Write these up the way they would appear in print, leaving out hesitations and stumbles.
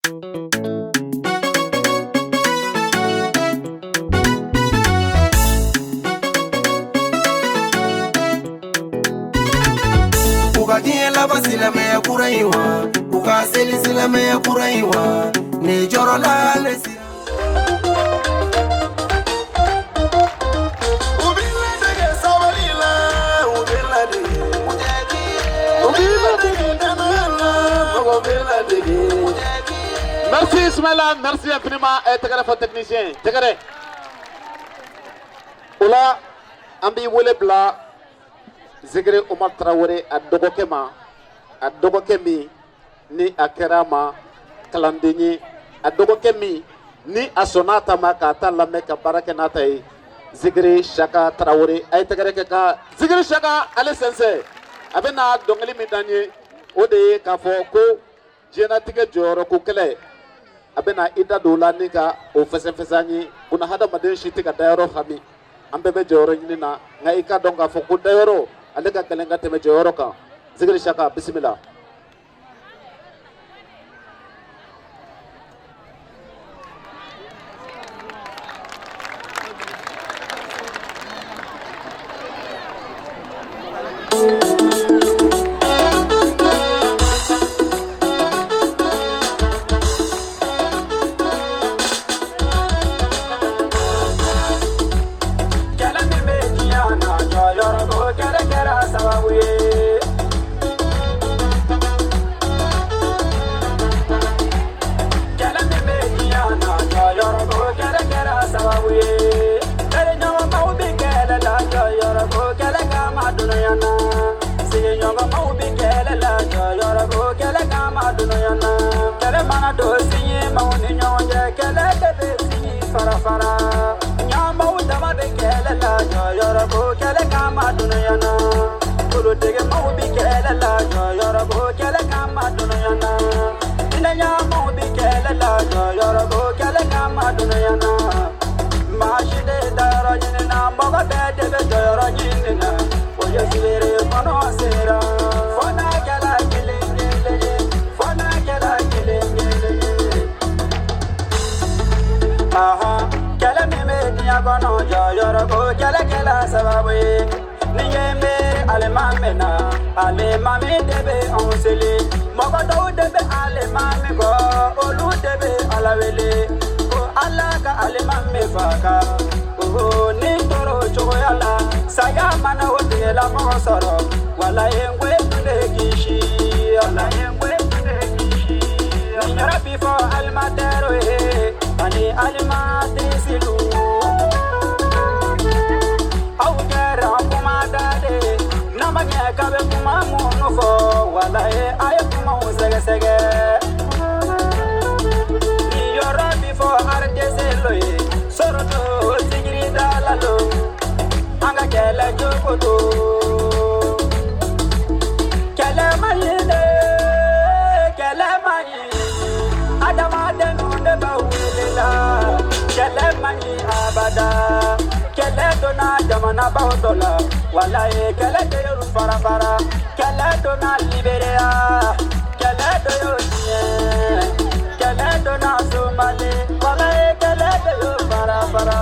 U ka diɲɛ laban silamɛya kura in wa, u ka seli silamɛya kura in wa, ne jɔrɔla ne sira. U b'i ladege sabali la, u b'i ladege. U b'i ladege danaya la, mɔgɔ b'i ladege. Merci Ismaïla, merci infiniment. Tɛgɛrɛ fɔ technicien, tɛgɛrɛ. O la an b'i wele bila Zikiri Umar Tarawele a dɔgɔkɛ ma, a dɔgɔkɛ min ni a kɛra a ma kalanden ye, a dɔgɔkɛ min ni a sɔnna a ta ma k'a ta lamɛn ka baara kɛ n'a ta ye, Zikiri Saka Tarawele. A ye tɛgɛrɛ kɛ ka Zikiri Saka ale sɛnsɛn. A bɛna dɔnkili min d'an ye, o de ye k'a fɔ ko diɲɛlatigɛ jɔyɔrɔ ko kɛlɛ. A bɛna i da don o la ni ka o fɛsɛfɛsɛ an ye. Buna hadamaden si tɛ ka dayɔrɔ hami, an bɛɛ bɛ jɔyɔrɔ ɲini na, nka i k'a dɔn k'a fɔ ko dayɔrɔ ale ka gɛlɛn ka tɛmɛ jɔyɔrɔ kan. Zikiri Saka, bisimila. Kɛlɛ min bɛ diɲɛ na, jɔyɔrɔ ko kɛlɛ kɛra sababu ye. Kɛlɛ min bɛ diɲɛ na, jɔyɔrɔ ko kɛlɛ kɛra sababu ye. Teriɲɔgɔnmaw bɛ kɛlɛ la, jɔyɔrɔ ko kɛlɛ kama dunuya na. Sigiɲɔgɔnmaw bɛ kɛlɛ la, jɔyɔrɔ ko kɛlɛ kama dunuya na. Kɛlɛ mana don sinjimaw ni ɲɔgɔn cɛ, kɛlɛ de bɛ sinji fara fara. Ɲamaw dama bɛ kɛlɛ la, jɔyɔrɔ ko kɛlɛ kama dunuya na. Kolotigɛmaw bɛ kɛlɛ la, jɔyɔrɔ ko kɛlɛ kama dunuya na. Hinɛ ɲamaw bɛ kɛlɛ la, jɔyɔrɔ ko kɛlɛ kama dunuya na. Maa si tɛ dayɔrɔ ɲini na, mɔgɔ bɛɛ de bɛ jɔyɔrɔ ɲini na. O ye feere kɔnɔ sera. Fo n'a kɛra kelen kelen ye, fo n'a kɛra kelen kelen ye. Ahan, kɛlɛ min bɛ diɲɛ kɔnɔ, jɔyɔrɔ ko kɛlɛ kɛla sababu ye. Ni ye miiri alimami na, alimami de bɛ anw seli. Mɔgɔ dɔw de bɛ alimami kɔ, olu de bɛ Ala wele ko Ala ka alimami faga. Oho, ni tɔɔrɔ o cogoya la, saya mana o tigilamɔgɔ sɔrɔ, walayi n ko e tun tɛ kisi, walayi n ko e tun tɛ kisi. Nin yɔrɔ bi fɔ alimatɛriw ye ani alimatirisiw. Aw kɛra kuma da de, n'a ma ɲɛ k'a bɛ kuma minnu fɔ, walayi a ye kumaw sɛgɛsɛgɛ. Nin yɔrɔ bi fɔ RDC lo ye, sɔrɔto sigiridala lo, an ka kɛlɛ jogo to. Kɛlɛ man ɲi dɛ, kɛlɛ man ɲi, adamadenw de b'a wele la. Kɛlɛ man ɲi abada, kɛlɛ donna jamanabaw dɔ la, walayi kɛlɛ de y'olu fara fara. Kɛlɛ donna Liberia, kɛlɛ de y'o tiɲɛ. Kɛlɛ donna Somali, walayi kɛlɛ de y'o fara fara.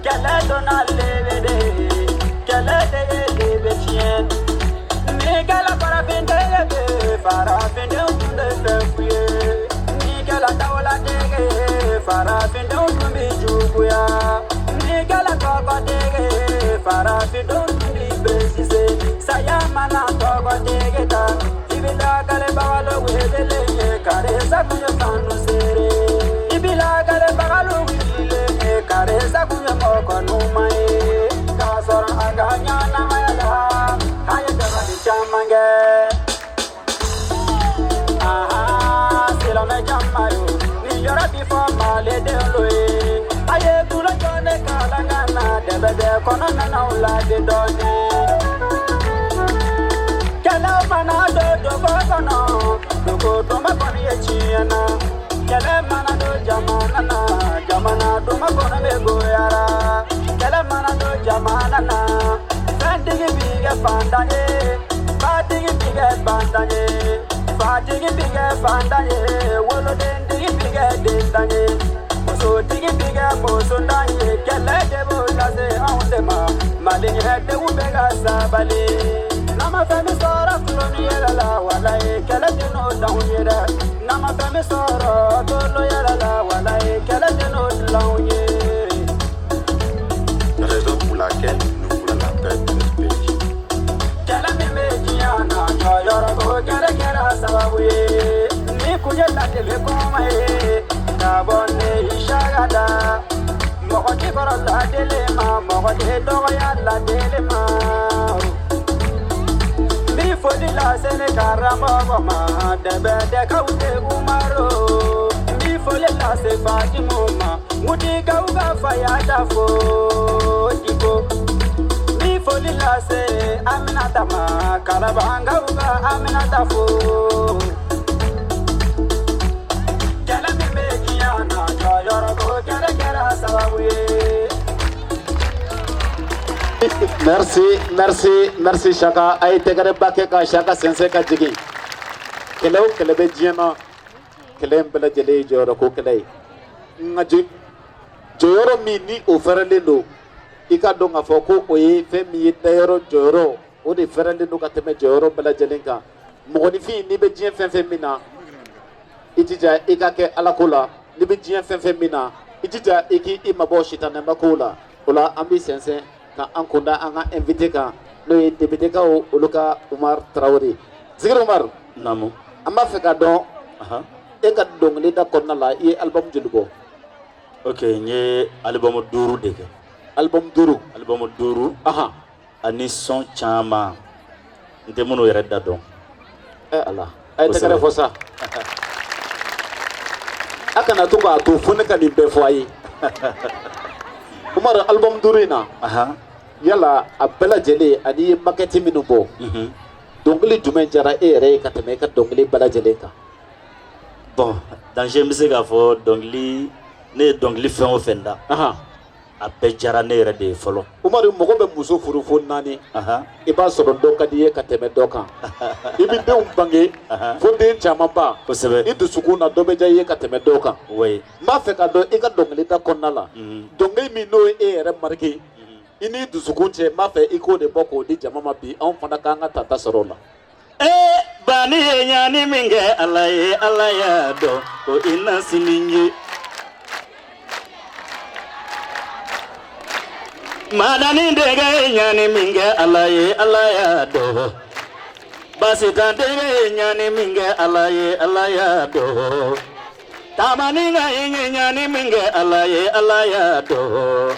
Kɛlɛ donna Lebede, kɛlɛ de ye Lebe tiɲɛ. Ni kɛla farafin den ye bi, farafindenw tun tɛ fɛn f'u ye. Ni kɛla dawulatigi ye, farafindenw tun bɛ juguya. Ni kɛla tɔgɔtigi ye, farafindenw tun bɛ bɛsise. Saya mana tɔgɔtigi ta, i bɛ lakalebagalo wele ye, karisa kun ye kanu seere. I bɛ lakalebagalo wele ye, karisa kun ye mɔgɔ ɲuman ye. K'a sɔrɔ a ka ɲɛnamaya la, a ye dabali caman kɛ. Aha, silamɛ jama yo, nin yɔrɔ bi fɔ malidenw lo ye. A ye tulo jɔ ne kalan ka na dɛbɛdɛ kɔnɔ nanaw ladi dɔɔni. Kɛlɛ mana don dugu kɔnɔ, dugu duma kɔni ye tiɲɛ na. Kɛlɛ mana don jamana na, jamana duma kɔnɔ bɛ goyara. Kɛlɛ mana don jamana na, fɛntigi b'i kɛ fantan ye, batigi b'i kɛ bantan ye, fatigi b'i kɛ fantan ye, wolodentigi dan ye musotigi bi kɛ musotan ye kɛlɛ de b'o lase anw de ma mali ɲɛdenw bɛ ka sabali n'an ma fɛn min sɔrɔ tulon ni yɛlɛ la walayi kɛlɛ tɛ n'o d'anw ye dɛ n'an ma fɛn min sɔrɔ tulon yɛlɛ la walayi kɛlɛ tɛ n'o dilanw ye. Raison pour laquelle nous voulons la paix de notre pays. Kɛlɛ min bɛ diɲɛ na jɔyɔrɔ ko kɛlɛ kɛra sababu ye ni kun ye ladili kuma ye ka bɔ ne isakada mɔgɔ ti kɔrɔ ladili ma mɔgɔ tɛ dɔgɔya ladili ma n bi foli lase ne karamɔgɔ ma dɛbɛdɛkaw de umaru n bi foli lase fatimu ma mutikaw ka faya fo diko n bi foli lase aminata ma kalabankaw ka aminata fo kɛlɛ min bɛ diɲɛ na jɔyɔrɔ ko kɛlɛ kɛra sababu ye. Merci, merci, merci Chaka. A ye tɛgɛrɛba kɛ ka Chaka sɛnsɛn ka jigin. Kɛlɛ o kɛlɛ bɛ diɲɛ na, kɛlɛ in bɛɛ lajɛlen ye jɔyɔrɔ ko kɛlɛ ye. Nka jɔyɔrɔ min ni o fɛrɛlen don, i ka dɔn k'a fɔ ko o ye fɛn min ye dayɔrɔ jɔyɔrɔ, o de fɛrɛlen don ka tɛmɛ jɔyɔrɔ bɛɛ lajɛlen kan. Mɔgɔninfin, n'i bɛ diɲɛ fɛn fɛn min na, i jija i ka kɛ ala ko la. N'i bɛ diɲɛ fɛn fɛn min na, i jija i k'i mabɔ sitanɛba kow la. O la an bɛ sɛnsɛn ka an kunda an ka invité kan, n'o ye député-kaw olu ka Umar Tarawele. Zikiri Umar. Naamu. An b'a fɛ ka dɔn, e ka dɔnkili da kɔnɔna la, i ye album joli bɔ? Ok, n ye album 5 de kɛ. Album 5? Album 5. Ani son caman n tɛ minnu yɛrɛ da dɔn. Ɛ Ala, a ye tɛgɛrɛ fɔ sa. A kana to k'a to fo ne ka nin bɛɛ fɔ a ye. Umaru, album 5 in na, yala a bɛɛ lajɛlen ani i ye maquette minnu bɔ, dɔnkili jumɛn diyara e yɛrɛ ye ka tɛmɛ e ka dɔnkili bɛɛ lajɛlen kan? Bon, danger, n bɛ se k'a fɔ dɔnkili, ne ye dɔnkili fɛn o fɛn da, a bɛɛ diyara ne yɛrɛ de ye fɔlɔ. Umaru, mɔgɔ bɛ muso furu fo 4, i b'a sɔrɔ dɔ ka di i ye ka tɛmɛ dɔ kan. I bɛ denw bange fo den camanba. I dusukun na dɔ bɛ diya i ye ka tɛmɛ dɔw kan. N b'a fɛ ka dɔn i ka dɔnkili da kɔnɔna la, dɔnkili min n'o ye e yɛrɛ marqué i n'i dusukun cɛ, n b'a fɛ i k'o de bɔ k'o di jama ma bi, anw fana k'an ka tata sɔrɔ o la. Ee, bani ye ɲani min kɛ Ala ye, Ala y'a dɔn ko i na sini ye. Madani denkɛ ye ɲani min kɛ Ala ye, Ala y'a dɔn. Basitan denkɛ ye ɲani min kɛ Ala ye, Ala y'a dɔn. Tamani ka ye ɲani min kɛ Ala ye, Ala y'a dɔn.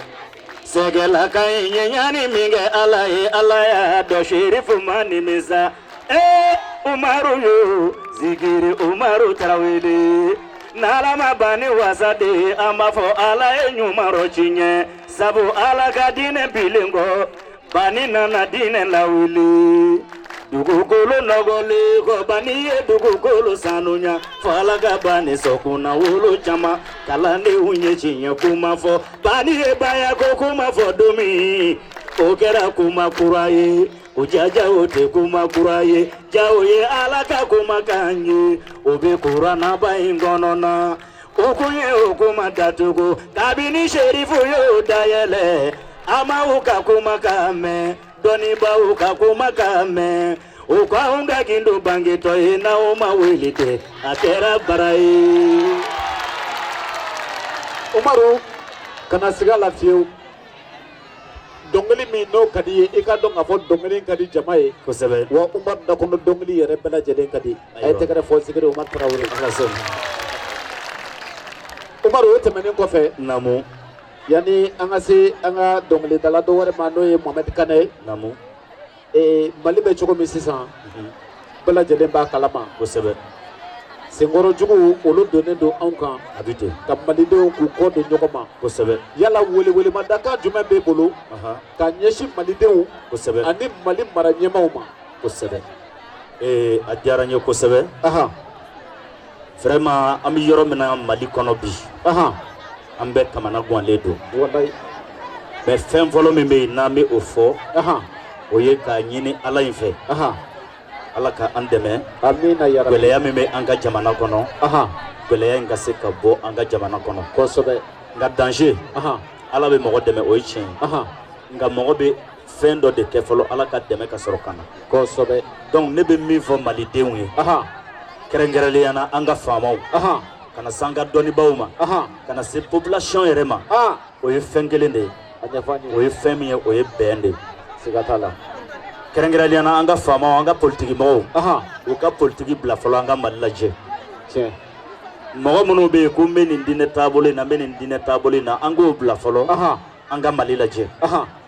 Sɛgɛla ka ye ɲani min kɛ Ala ye, Ala y'a dɔn. Serifu ma nimisa. Ee, Umaru yo, Zikiri Umaru Tarawele. N'Ala ma ban ni wasa de, an b'a fɔ Ala ye ɲuman rɔ tiɲɛ. Sabu Ala ka diinɛ bilen kɔ, bani nana diinɛ lawuli. Dugukolo nɔgɔlen kɔ, bani ye dugukolo sanuya. Fo Ala ka bani sɔkunna wolo caman. Kalandenw ye tiɲɛ kuma fɔ. Bani ye baya ko kuma fɔ don min, o kɛra kuma kura ye. O jaja o tɛ kuma kura ye. Ja o ye Ala ka kumakan ye. O bɛ kuranaba in kɔnɔ na. O kun ye o kuma datugu. Kabini serifu y'o dayɛlɛ, a ma u ka kumakan mɛn. Dɔnnibaaw ka kumakan mɛn. O ko anw ka gindo bangetɔ ye, n'aw ma wele tɛ, a kɛra bara ye. Umaru, kana siga la fiyewu. Dɔnkili min n'o ka di ye, i ka dɔn k'a fɔ dɔnkili in ka di jama ye. Wa Umaru dakɔnɔ dɔnkili yɛrɛ bɛɛ lajɛlen ka di. A ye tɛgɛrɛ fɔ Zikiri Umaru Tarawele. Umaru, o tɛmɛnen kɔfɛ. Naamu. Yanni an ka se an ka dɔnkilidala dɔ wɛrɛ ma, n'o ye Mohamed Kane ye. Naamu. Ee, Mali bɛ cogo min sisan, bɛɛ lajɛlen b'a kalama. Senkɔrɔ juguw olu donnen don anw kan. A bɛ ten. Ka malidenw k'u kɔ don ɲɔgɔn ma. Yala welewelemadakan jumɛn b'e bolo ka ɲɛsin malidenw ani Mali mara ɲɛmaaw ma? Ee, a diyara n ye kosɛbɛ. Vraiment, an bɛ yɔrɔ min na Mali kɔnɔ bi, an bɛɛ kamana ganlen don. Mais fɛn fɔlɔ min bɛ yen n'an bɛ o fɔ, o ye k'a ɲini Ala in fɛ. Ala ka an dɛmɛ. Amina ya Rabbi. Gɛlɛya min bɛ an ka jamana kɔnɔ, Gɛlɛya in ka se ka bɔ an ka jamana kɔnɔ. Kosɛbɛ. Nka danger, Ala bɛ mɔgɔ dɛmɛ, o ye tiɲɛ ye, nka mɔgɔ bɛ fɛn dɔ de kɛ fɔlɔ, Ala ka dɛmɛ ka sɔrɔ ka na. Kosɛbɛ. Donc ne bɛ min fɔ malidenw ye, kɛrɛnkɛrɛnnenya la an ka faamaw, ka na se an ka dɔnnibaaw ma, ka na se population yɛrɛ ma, o ye fɛn kelen de ye. A ɲɛfɔ an ye. O ye fɛn min ye, o ye bɛn de ye. Siga t'a la. Kɛrɛnkɛrɛnnenya la an ka faamaw, an ka politiki mɔgɔw, u ka politiki bila fɔlɔ, an ka Mali lajɛ. Tiɲɛ. Mɔgɔ minnu bɛ yen ko n bɛ nin diinɛ taabolo in na, n bɛ nin diinɛ taabolo in na, an k'o bila fɔlɔ, an ka Mali lajɛ,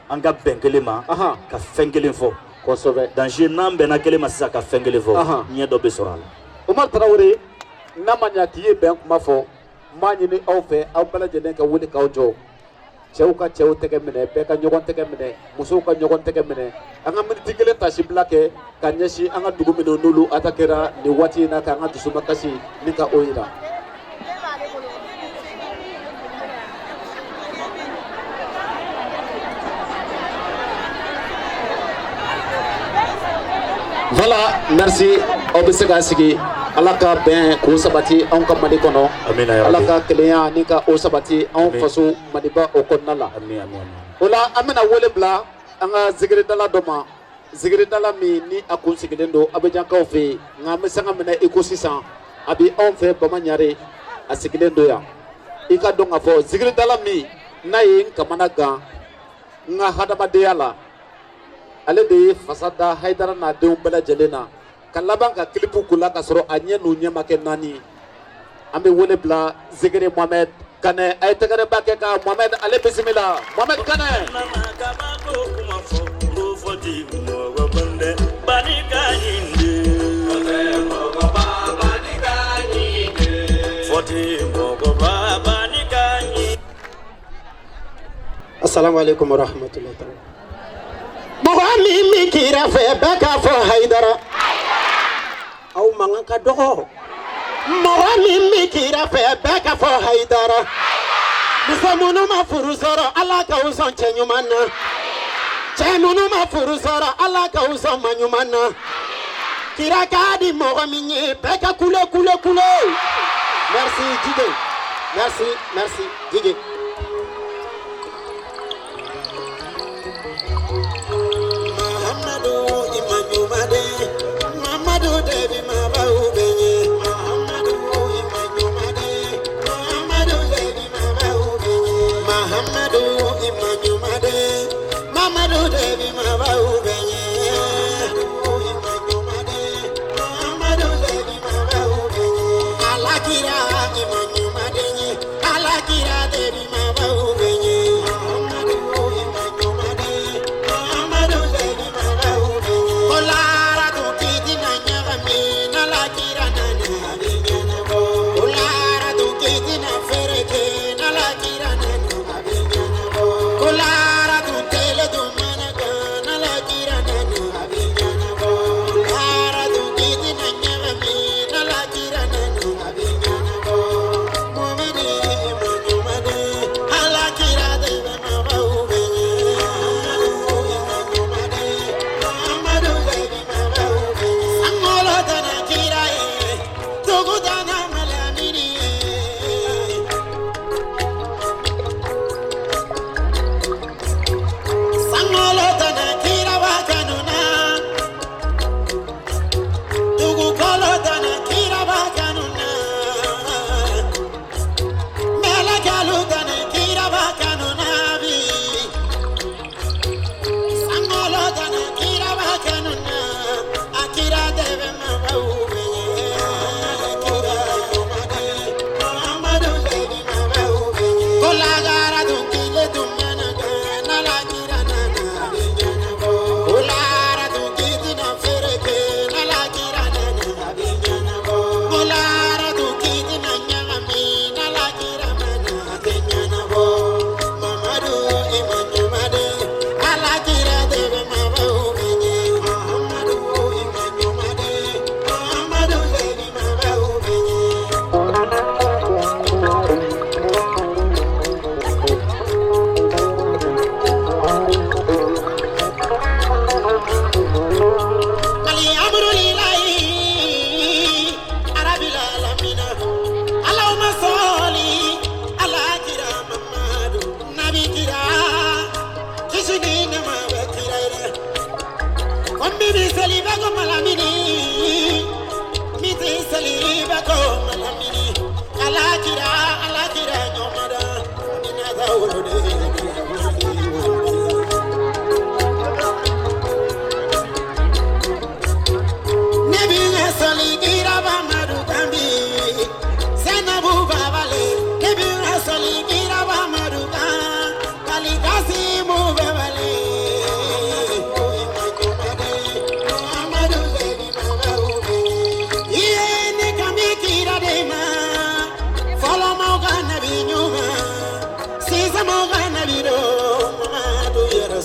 an ka bɛn kelen ma, ka fɛn kelen fɔ. Kosɛbɛ. Danger, n'an bɛnna kelen ma sisan ka fɛn kelen fɔ, ɲɛ dɔ bɛ sɔrɔ a la. Umar Tarawele, n'a ma ɲa k'i ye bɛn kuma fɔ, n b'a ɲini aw fɛ, aw bɛɛ lajɛlen ka wuli k'aw jɔ. Cɛw ka cɛw tɛgɛ minɛ, bɛɛ ka ɲɔgɔn tɛgɛ minɛ, musow ka ɲɔgɔn tɛgɛ minɛ. An ka miniti kelen tasibila kɛ ka ɲɛsin an ka dugu minnu n'olu atakɛra nin waati in na, k'an ka dusumakasi ni ka o yira. Voilà, merci. Aw bɛ se k'a sigi. Ala ka bɛn k'o sabati anw ka Mali kɔnɔ. Amina ya Ala Rabbi. ka kelenya ni ka o sabati anw Amin. faso Maliba o kɔnɔna la. Ami, ami, ami. O la an bɛna wele bila an ka zikiridala dɔ ma, zikiridala min ni a kun sigilen don Abijankaw fɛ yen, nka an bɛ sanga minɛ i ko sisan a bɛ anw fɛ Bama Ɲare, a sigilen don yan. I ka dɔn k'a fɔ zikiridala min n'a ye n kamana gan n ka hadamadenya la, ale de ye fasa da Hayidara n'a denw bɛɛ lajɛlen na, ka laban ka kilipu k'u la ka sɔrɔ a ɲɛ n'u ɲɛ ma kɛ naani. An bɛ wele bila Zikiri Mohamɛd Kanɛ. A ye tɛgɛrɛba kɛ ka Mohamɛd ale bisimila. Mohamɛd Kanɛ. Assalamu alaikum wa rahmatullahi ta'ala. Mɔgɔ min bɛ kira fɛ, bɛɛ k'a fɔ Hayidara. Aw mankan ka dɔgɔ. Mɔgɔ min bɛ kira fɛ, bɛɛ k'a fɔ Hayidara. Muso minnu ma furu sɔrɔ, Ala k'aw sɔn cɛ ɲuman na. Cɛ minnu ma furu sɔrɔ, Ala k'aw sɔn maa ɲuman na. Kira k'a di mɔgɔ min ye, bɛɛ ka kule kule kule. Merci Jide. Merci, merci Jide. Mahamadu Imaɲumade, Mamadu Debi Mabaw bɛ ɲɛ. Mahamadu Imaɲumade, Mamadu Debi Mabaw bɛ ɲɛ. Mahamadu Imaɲumade, Mamadu Debi Mabaw bɛ ɲɛ. Imaɲumade, Mamadu Debi Mabaw bɛ ɲɛ. Alakira Imaɲumade ɲɛ, Alakira Debi.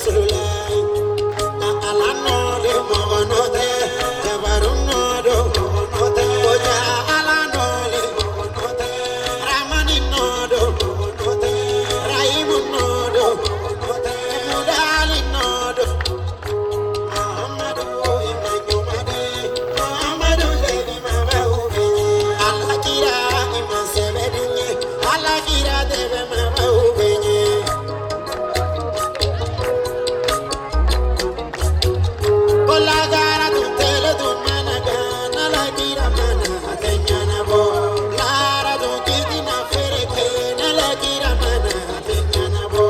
Rasulullah Ala nɔ de mɔgɔ nɔ tɛ Jabaru nɔ don mɔgɔ nɔ tɛ Koja Ala nɔ le mɔgɔ nɔ tɛ Ramani nɔ don mɔgɔ nɔ tɛ Rahimu nɔ don mɔgɔ nɔ tɛ Mudali nɔ don Muhammadu ima ɲuman de Muhammadu le ma baw bɛ Ala kira ima sɛbɛ den ye Ala kira dɛmɛ ma baw bɛ ye Kolagara tun tɛlɛ tun mana gan n'Ala kira mana a tɛ ɲɛnabɔ Lara tun k'i na feere kɛ n'Ala kira mana a tɛ ɲɛnabɔ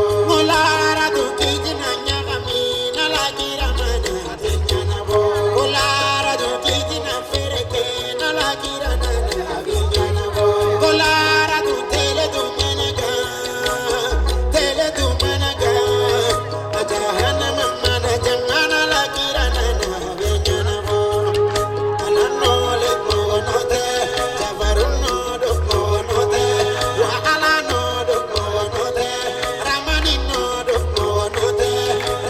Lara tun k'i na ɲagami n'Ala kira mana a tɛ ɲɛnabɔ Lara tun k'i na feere kɛ n'Ala kira nana a bɛ ɲɛnabɔ Lara tun tɛlɛ tun mana gan tɛlɛ tun mana gan a jahanama mana jamana la kira nana a bɛ ɲɛnabɔ Ala nɔ le mɔgɔ nɔ tɛ Jabaru nɔ don mɔgɔ nɔ tɛ wa Ala nɔ don mɔgɔ nɔ tɛ Ramani nɔ don mɔgɔ nɔ tɛ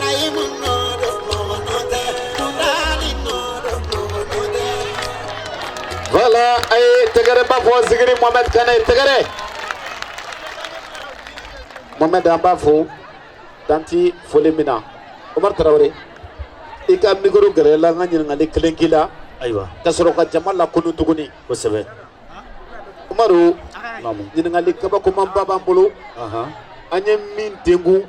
Rahimu nɔ don mɔgɔ nɔ tɛ Mudali nɔ don mɔgɔ nɔ tɛ. Voilà, a ye tɛgɛrɛba fɔ Zikiri Mohamed Kane tɛgɛrɛ. Mohamed an b'a fo dan ti foli min na. Omar Tarawele, i ka micro gɛrɛ la n ka ɲininkali kelen k'i la Ayiwa. ka sɔrɔ ka jama lakunu tuguni. Kosɛbɛ. Umaru, Naamu. ɲininkali kabakomanba b'an bolo. An ye min denkun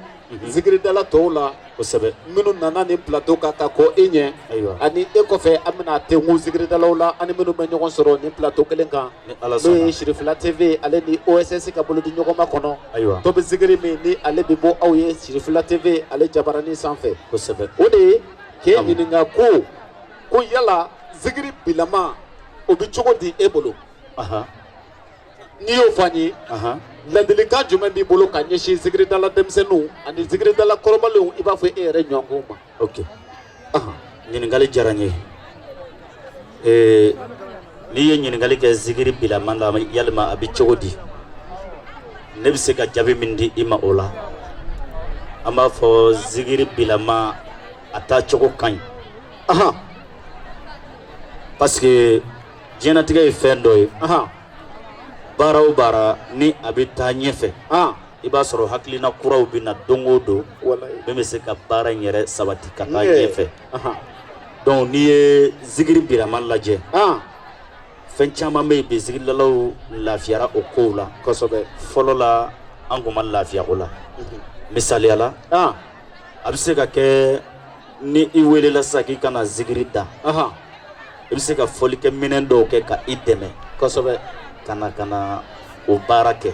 zikiridala tɔw la Kosɛbɛ. minnu nana nin plateau kan ka kɔ e ɲɛ Ayiwa. ani e kɔfɛ an bɛna tenkun zikiridalaw la ani minnu bɛ ɲɔgɔn sɔrɔ nin plateau kelen kan Ni Ala n'o ye sɔnna. Sirifila TV ale ni OSS ka bolodi ɲɔgɔnma kɔnɔ Ayiwa. tɔbi zikiri min ni ale bɛ bɔ aw ye Sirifila TV ale jabaranin sanfɛ Kosɛbɛ. o de ye k'e Awɔ. ɲininka ko yala zikiri bilama o bɛ cogo di e bolo n'i y'o fɔ an ye ladilikan jumɛn b'i bolo ka ɲɛsin zikiridala denmisɛnninw ani zikiridala kɔrɔbalenw i b'a fɔ e yɛrɛ ɲɔgɔnw ma. Ok. Ɲininkali diyara n ye. N'i ye ɲininkali kɛ zikiri bilama la yalima a bɛ cogo di ne bɛ se ka jaabi min di i ma o la an b'a fɔ zikiri bilama a taacogo ka ɲi parce que diɲɛnatigɛ ye fɛn dɔ ye baara o baara ni a bɛ taa ɲɛfɛ i b'a sɔrɔ hakilina kuraw bɛ na don o don min bɛ se ka baara in yɛrɛ sabati ka taa ɲɛfɛ donc n'i ye zikiri bilama lajɛ fɛn caman bɛ yen bi zikiridalaw lafiyara o kow la kosɛbɛ fɔlɔ la an kun ma lafiya o la misaliya la a bɛ se ka kɛ ni i welela sisan k'i ka na zikiri da i bɛ se ka fɔlikɛ minɛn dɔw kɛ ka i dɛmɛ kosɛbɛ ka na o baara kɛ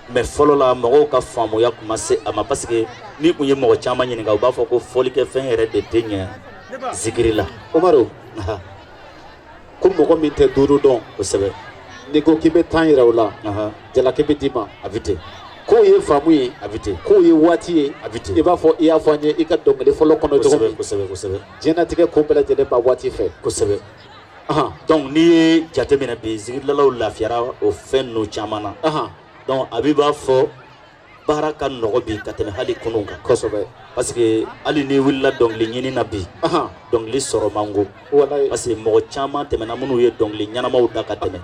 mais fɔlɔ la mɔgɔw ka faamuya kun ma se a ma parce que n'i kun ye mɔgɔ caman ɲininka u b'a fɔ ko fɔlikɛfɛn yɛrɛ de tɛ ɲɛ zikiri la. Umaru ko mɔgɔ min tɛ duuru dɔn kosɛbɛ n'i ko k'i bɛ 10 yira o la jalaki bɛ d'i ma a bɛ ten k'o ye faamu ye a bɛ ten k'o ye waati ye a bɛ ten i b'a fɔ i y'a fɔ an ye i ka dɔnkili fɔlɔ kɔnɔ cogo min kosɛbɛ kosɛbɛ diɲɛlatigɛ ko bɛɛ lajɛlen b'a waati fɛ kosɛbɛ donc n'i ye jateminɛ bi zikiridalaw lafiyara o fɛn ninnu caman na donc a b'i b'a fɔ baara ka nɔgɔ bi ka tɛmɛ hali kunun kan kosɛbɛ parce que hali n'i wulila dɔnkili ɲini na bi dɔnkili sɔrɔ man go parce que mɔgɔ caman tɛmɛna minnu ye dɔnkili ɲɛnamaw da ka tɛmɛ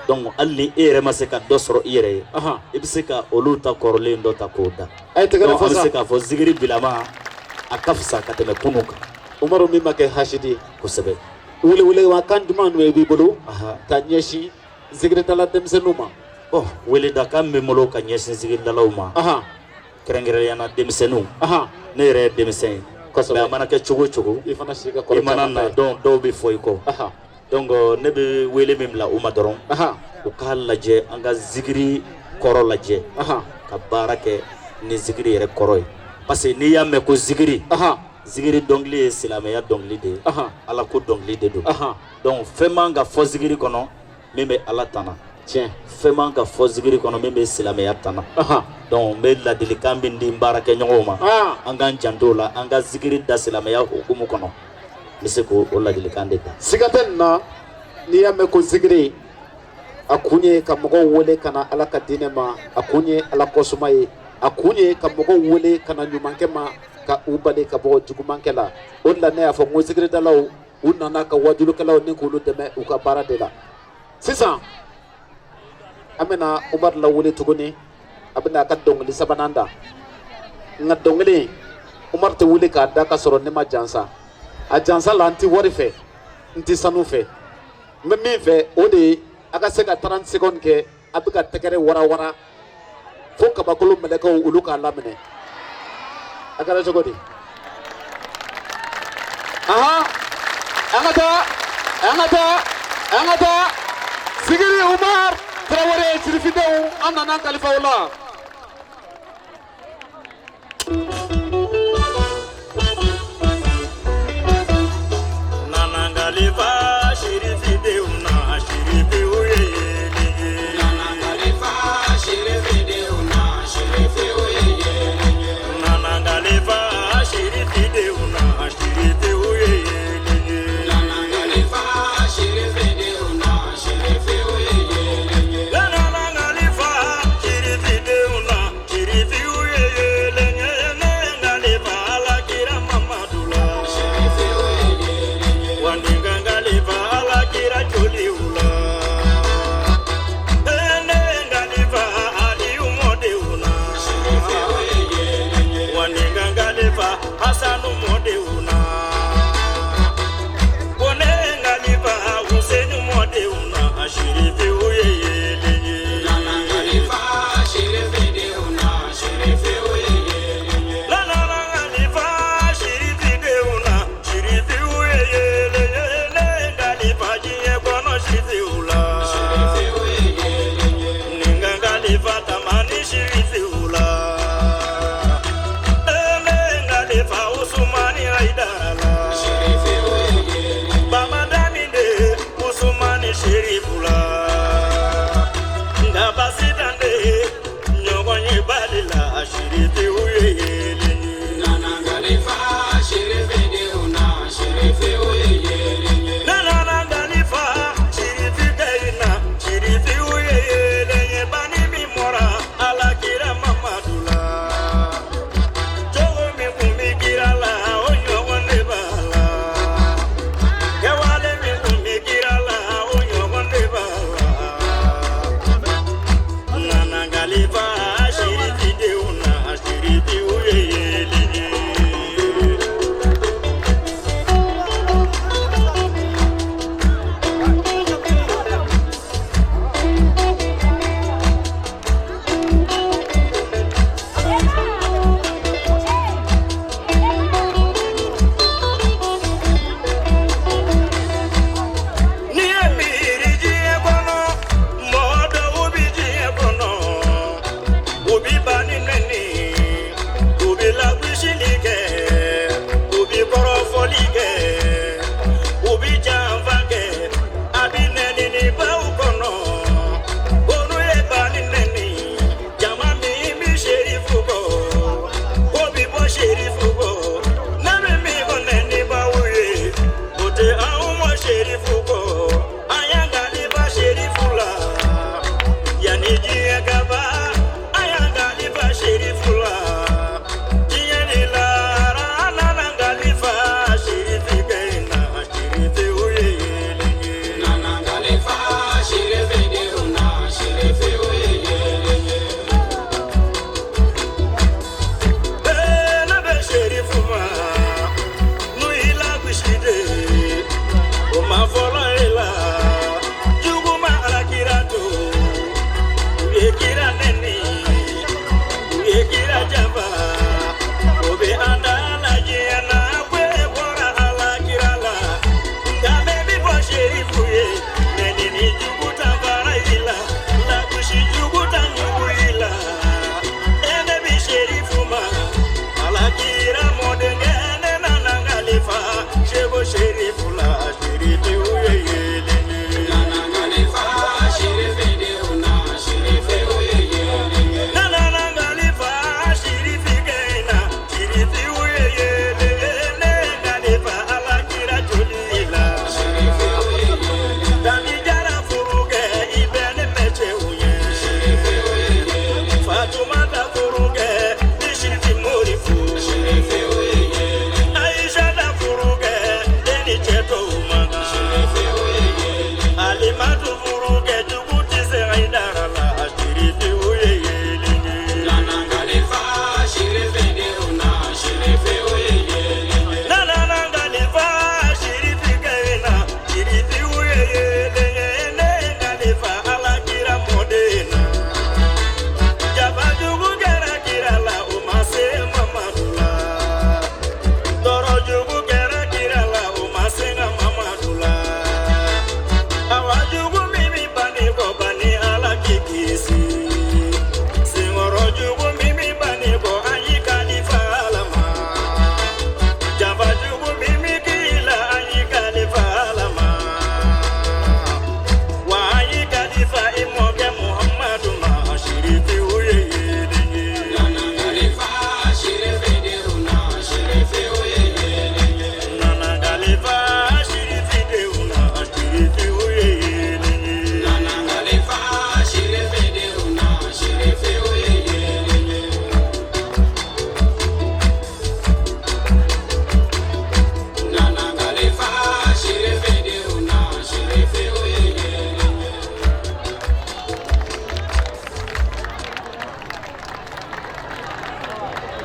donc hali ni e yɛrɛ ma se ka dɔ sɔrɔ i yɛrɛ ye i bɛ se ka olu ta kɔrɔlen dɔ ta k'o da a ye tɛgɛrɛ donc fɔ an bɛ sa se k'a fɔ zikiri bilama a ka fisa ka tɛmɛ kunun kan. Umaru min ma kɛ hasidi ye kosɛbɛ welewelekan jumɛn b'i bolo ka ɲɛsin zikiridala denmisɛnninw ma. Bon weledakan bɛ n bolo ka ɲɛsin zikiridalaw ma kɛrɛnkɛrɛnnenya la denmisɛnninw ne yɛrɛ ye denmisɛn ye mais a mana kɛ cogo o cogo i fana si ka kɔrɔ i mana caman ta na ye. donc dɔw bɛ fɔ i kɔ donc ne bɛ wele min bila u ma dɔrɔn u k'a lajɛ an ka zikiri kɔrɔ lajɛ ka baara kɛ ni zikiri yɛrɛ kɔrɔ ye parce que n'i y'a mɛn ko zikiri zikiri dɔnkili ye silamɛya dɔnkili de ye ala ko dɔnkili de don donc fɛn man ka fɔ zikiri kɔnɔ min bɛ ala tana tiɲɛ fɛn man ka fɔ zikiri kɔnɔ min bɛ silamɛya tana donc n bɛ ladilikan min di n baarakɛɲɔgɔnw ma an k'an janto o la an ka zikiri da silamɛya hukumu kɔnɔ n bɛ se k'o ladilikan de da. Siga tɛ nin na n'i y'a mɛn ko zikiri a kun ye ka mɔgɔw wele ka na ala ka diinɛ ma a kun ye ala kɔsuma ye a kun ye ka mɔgɔw wele ka na ɲumankɛ ma Ka u bali ka bɔ jugumankɛ la. O de la ne y'a fɔ n ko zikiridalaw u nana ka wajulukɛlaw ni k'olu dɛmɛ u ka baara de la. Sisan an bɛna Umaru lawuli tuguni, a bɛna a ka dɔnkili sabanan da. Nka dɔnkili in, Umaru tɛ wuli k'a da ka sɔrɔ ne ma jansa a jansa la. N tɛ wari fɛ, n tɛ sanu fɛ, n bɛ min fɛ, o de ye a ka se ka 30 secondes kɛ, a bɛ ka tɛgɛrɛ warawara fo kabakolo mɛlɛkɛw olu k'a laminɛ. A kɛra cogo di? Ahan, an ka taa, an ka taa, an ka taa. Sigiri Umar Tarawele, sirifidenw, an nana kalifa o la. Nanangalifa sirifidenw na sirifiw ye yeelen ye. Nanangalifa sirifidenw na sirifiw ye yeelen ye. Nanangalifa sirifidenw na sirifiw ye yeelen ye. Nanangalifa sirifidenw na sirifiw ye yeelen ye. Nanangalifa sirifidenw na sirifiw ye yeelen ye. Nangalifa Alakira Mamadu la. Sirifiw ye yeelen ye. Waningangalifa Alakira joliw la. Nengalifa Aliyu mɔdenw na. Sirifiw ye yeelen ye. Waningangalifa Hasanu mɔdenw na. Ko nengalifa Husenu mɔdenw na. Sirifiw ye yeelen ye. Nanangalifa sirifidenw na sirifiw ye yeelen ye. Nanangalifa sirifidenw na sirifiw ye yeelen ye. Nengalifa diɲɛ kɔnɔ sirifiw la. Sirifiw ye yeelen ye. Nengalifa tamani sirifiw la. Nengalifa Usumani Haidara la. Sirifiw ye yeelen ye. Bamadani de Usumani Sherifu la. Nka basitan de ɲɔgɔn ye bali la sirifiw ye yeelen ye. Nanangalifa sirifidenw na sirifiw ye yeelen ye. Nanangalifa sirifi na sirifiw ye yeelen ye. Bani min mɔra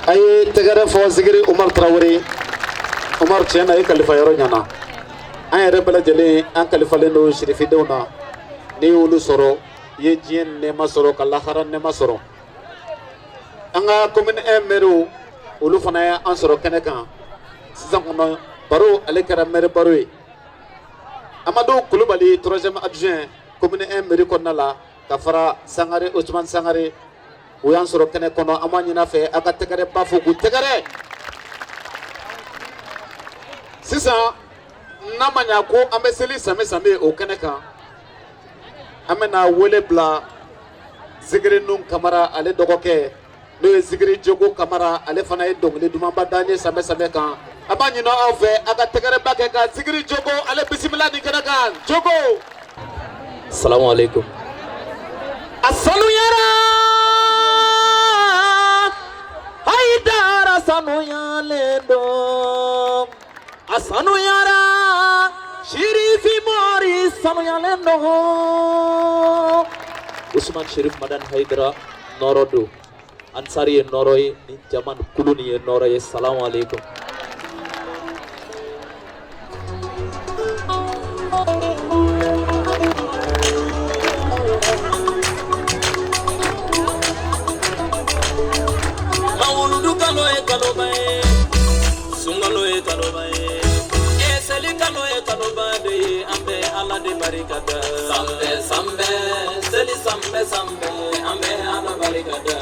A ye tɛgɛrɛ fɔ Zikiri Umaru Tarawele. Umaru, tiɲɛ na, i kalifa yɔrɔ ɲɛna. An yɛrɛ bɛɛ lajɛlen, an kalifalen don sirifidenw na. N'i y'olu sɔrɔ, i ye diɲɛ nɛɛma sɔrɔ, ka lahara nɛɛma sɔrɔ. An ka commune 1 maire, olu fana y'an sɔrɔ kɛnɛ kan sisan kɔnɔ. Baro, ale kɛra maire baro ye. Amadu Kulubali, troisième adjoint commune 1 mairie kɔnɔna la, ka fara Sangare Ousmane Sangare, o y'an sɔrɔ kɛnɛ kɔnɔ. An b'a ɲini a fɛ, a ka tɛgɛrɛ ba fo k'u tɛgɛrɛ. Sisan, n'a ma ɲa ko an bɛ seli sami sami o kɛnɛ kan, an bɛna wele bila Zikiri Nun Kamara, ale dɔgɔkɛ, n'o ye Zikiri Jogo Kamara. Ale fana ye dɔnkili dumanba da n ye sami sami kan. An b'a ɲini aw fɛ, a ka tɛgɛrɛba kɛ ka Zikiri Jogo ale bisimila nin kɛnɛ kan. Jogo. Salamu alaikum. A sanuyara, Hayidara sanuyalen don. A sanuyara, Sirifi Mori sanuyalen don. Usman Sherif Madan Haidara nɔrɔ don. Ansari ye nɔrɔ ye, ni jama ni kulu nin ye nɔrɔ ye. Salamu alaikum. Mawuludu kalo ye kaloba ye, sunkalo ye kaloba ye, e seli kalo ye kaloba de ye. An bɛ Ala de barika da sanbɛ sanbɛ, seli sanbɛ sanbɛ, an bɛ Ala barika da.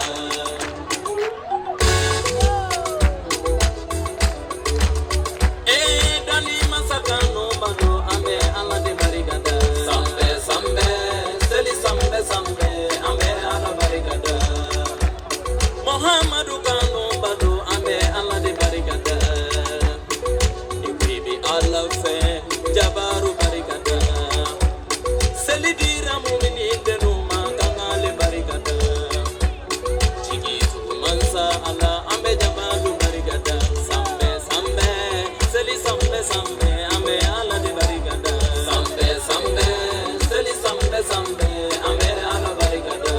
Ee dali masa kanu balo, an bɛ Ala de barika da sanbɛ sanbɛ, seli sanbɛ sanbɛ, an bɛ Ala barika da. Muhammadu kanu balo, an bɛ Ala de barika da. Ni ko i bɛ Ala fɛ, jabaru barika da. Seli dira mumini denu ma, kan k'ale barika da. Jigi tugu mansa Ala, an bɛ jabaru barika da sanbɛ sanbɛ, seli sanbɛ sanbɛ, an bɛ Ala de barika da sanbɛ sanbɛ, seli sanbɛ sanbɛ, an bɛ Ala barika da.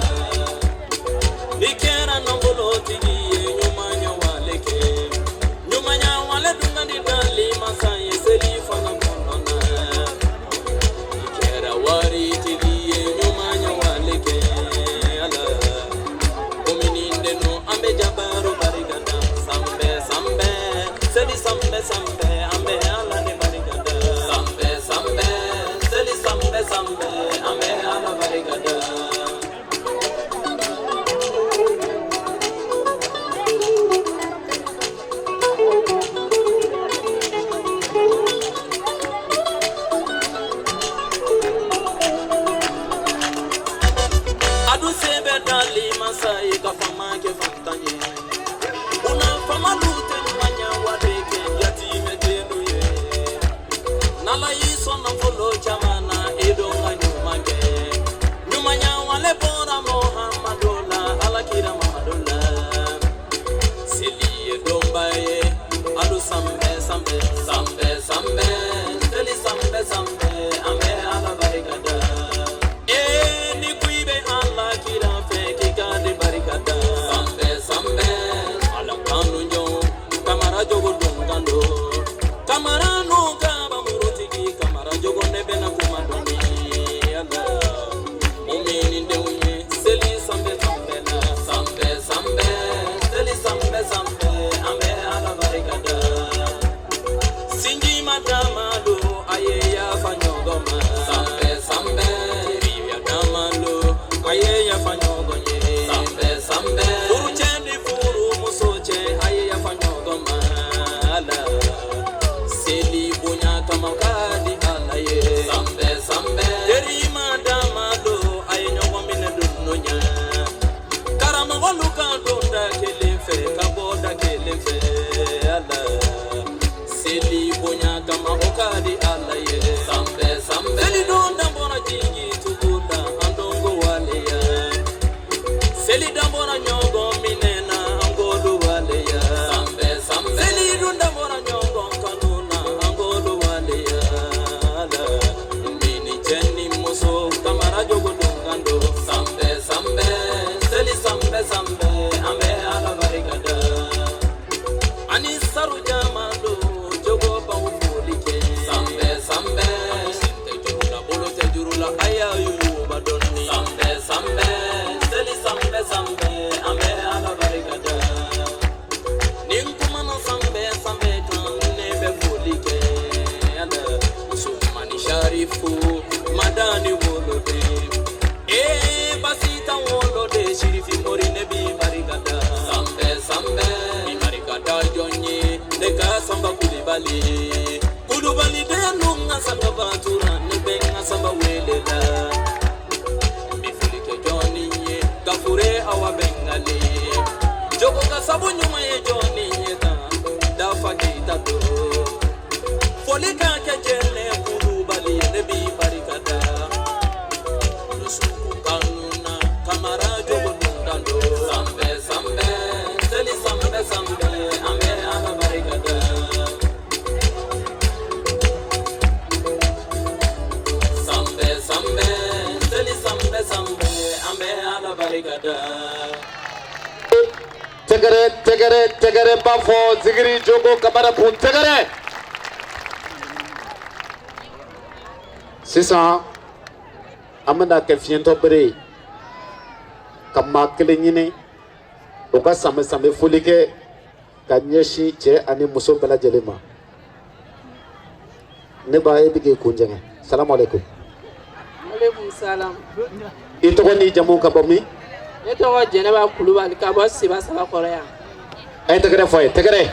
Ni kɛra nafolotigi ye, ɲumanya wale kɛ, ɲumanya wale dun ka di dali masa ye seli fana kɔnɔna na. Ni kɛra waritigi ye, ɲumanya wale kɛ Ala. Komini denu, an bɛ jabaru barika da sanbɛ sanbɛ, seli sanbɛ sanbɛ, an bɛ Ala de barika da sanbɛ sanbɛ, seli sanbɛ sanbɛ, an bɛ Ala barika da. Adu se bɛ dali masa ye ka fama kɛ fantan ye. Una famalu tɛ ɲumanya wale kɛ yatimɛ dennu ye. N'Ala y'i sɔn nafolo caman na, i don ka ɲuman kɛ. Ɲumanya wale bɔra Muhamadu la, Ala kira Mamadu la. Seli ye donba ye, alu sanbɛ sanbɛ, sanbɛ sanbɛ, seli sanbɛ sanbɛ, an bɛ Ala barika da. Ee ni ko i bɛ Ala kira fɛ, k'i ka de barika da sanbɛ sanbɛ. Ala kanu jɔn, Kamara jogo dun kan don. Kamara n'u ka bamurutigi, Kamara jogo ne bɛna kuma dɔɔni Ala. Mumini denw ye, seli sanbɛ sanbɛ la, sanbɛ sanbɛ, seli sanbɛ sanbɛ, an bɛ Ala barika da. Sinji ma dama do, a ye yafa ɲɔgɔn ma sanbɛ sanbɛ. Teriya dama do, a ye yafa ɲɔgɔn ye sanbɛ sanbɛ. Furu cɛ ni furu muso cɛ, a ye yafa ɲɔgɔn ma Ala. Seli bonya kama ka di Ala ye sanbɛ sanbɛ. Teri ma dama do, a ye ɲɔgɔn minɛ dunno ɲa. Karamɔgɔlu ka don da kelen fɛ, ka bɔ da kelen fɛ Ala. Seli bonya kama, o ka di Ala ye sanbɛ sanbɛ. Seli don dabɔra jigi tugu la, an don ko waleya. Seli dabɔra ɲɔgɔn minɛ na, an k'olu waleya sanbɛ sanbɛ. Seli dun dabɔra ɲɔgɔn kanu na, an k'olu waleya Ala. Mini cɛ ni muso, Kamara jogo dun kan don sanbɛ sanbɛ, seli sanbɛ sanbɛ, an bɛ Ala barika da. Kulubali Kulubali den nun ka sanga batura ne bɛ n ka sanba wele la n bɛ foli kɛ jɔnni ye Gafure Awa Bɛngali jogo ka sabu ɲuman ye jɔnni ye tan dafa keyita don foli ka kɛ jɛnɛ Kulubali ne b'i barika da dusukun kanu na Kamara jogo dunkan don sanbɛ sanbɛ seli sanbɛ sanbɛ an bɛ Ala barika da. Sanbɛ sanbɛ seli sanbɛ sanbɛ an bɛ Ala barika da. Tɛgɛrɛ tɛgɛrɛ tɛgɛrɛ b'a fɔ Zigiri Jogo Kamara kun tɛgɛrɛ. Sisan an bɛna kɛ fiɲɛtɔ bere ye ka maa kelen ɲini o ka sanbɛ sanbɛ foli kɛ ka ɲɛsin cɛ ani muso bɛɛ lajɛlen ma. Ne ba, e bɛ k'i kun jɛngɛ. Salamu aleykum. Aleykum salam. I tɔgɔ n'i jamu, ka bɔ min? Ne tɔgɔ Jɛnɛba Kulubali, ka bɔ Siba Sabakɔrɔ yan. A ye tɛgɛrɛ fɔ a ye, tɛgɛrɛ.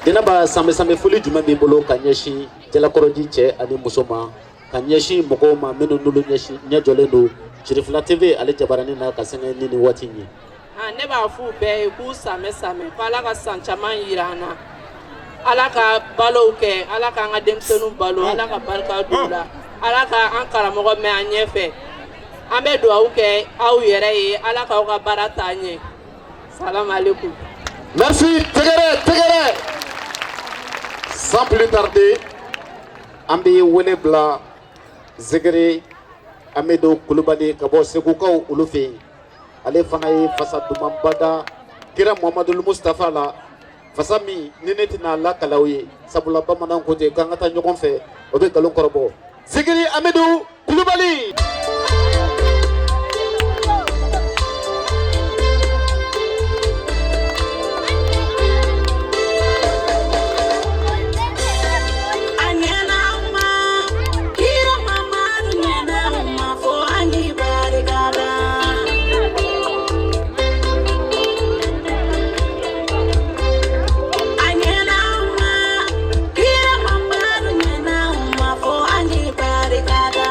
Jɛnɛba, sanbɛ sanbɛ foli jumɛn b'i bolo ka ɲɛsin Jalakɔrɔji cɛ ani muso ma, ka ɲɛsin mɔgɔw ma minnu n'olu ɲɛsin ɲɛ jɔlen don Sirifila TV ale jabaranin na ka sɛgɛn ni nin waati in ye? Ah, ne b'a f'u bɛɛ ye k'u sanbɛ sanbɛ, ko Ala ka san caman yira an na. Ala ka balow kɛ, Ala k'an ka denmisɛnninw balo, Ala ka barika don u la. Ala ka an karamɔgɔ mɛn an ɲɛfɛ. An bɛ dugawu kɛ aw yɛrɛ ye, Ala k'aw ka baara taa ɲɛ. Salam aleykum. Merci, tɛgɛrɛ tɛgɛrɛ. Sans plus tarder, an bɛ wele bila Zigiri Amidu Kulubali ka bɔ Segukaw olu fɛ yen. Ale fana ye fasa dumanba da kira Muhamadu Mustafa la, fasa min ni ne tɛna lakali aw ye, sabula bamananw ko ten k'an ka taa ɲɔgɔn fɛ, o bɛ nkalon kɔrɔbɔ. Zigiri Amidu Kulubali. A ɲɛna an ma, kira Mamadu ɲɛna an ma, fo an k'i barika da. A ɲɛna an ma, kira Mamadu ɲɛna an ma, fo an k'i barika da.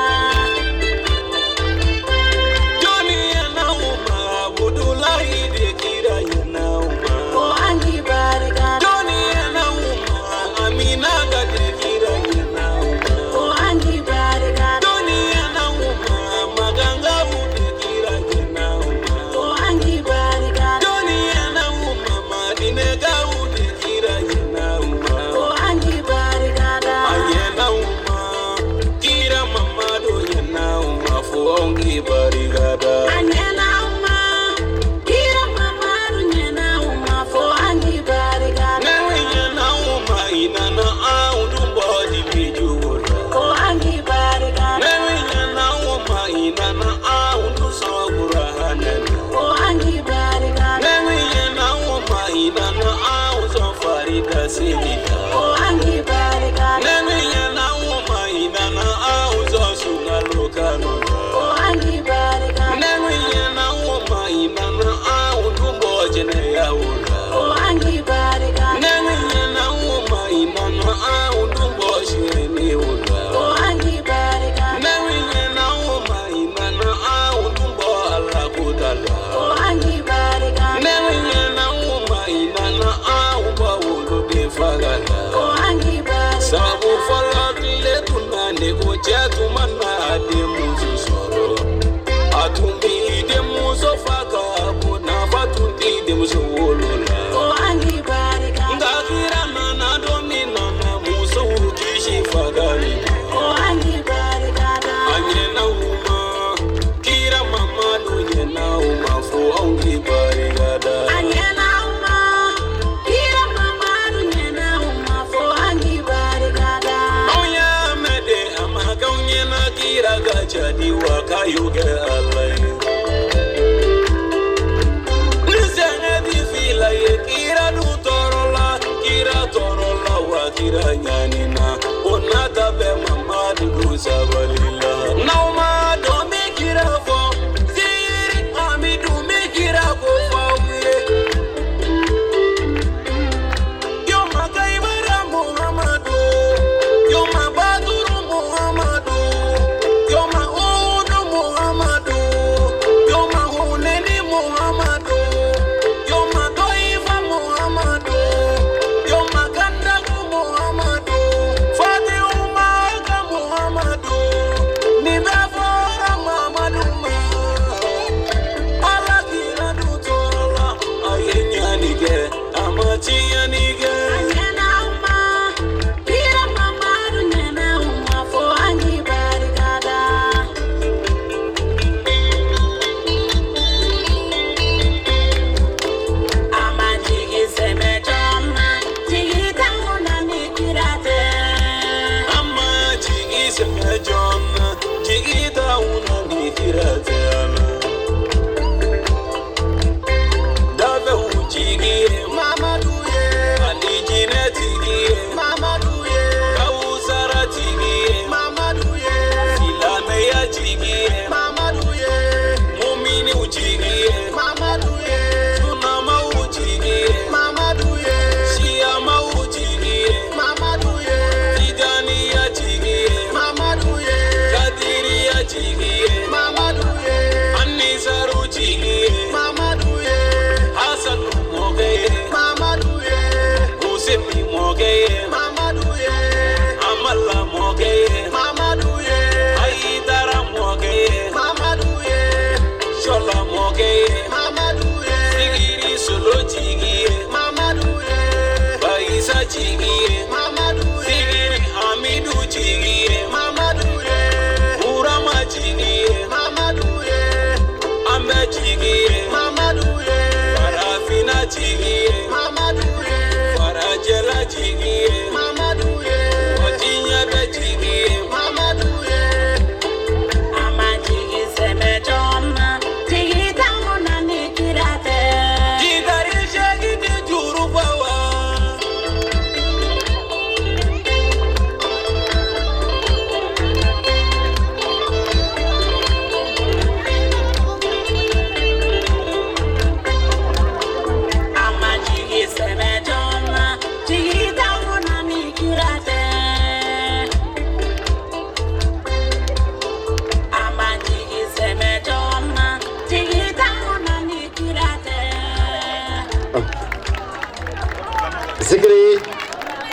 Zikiri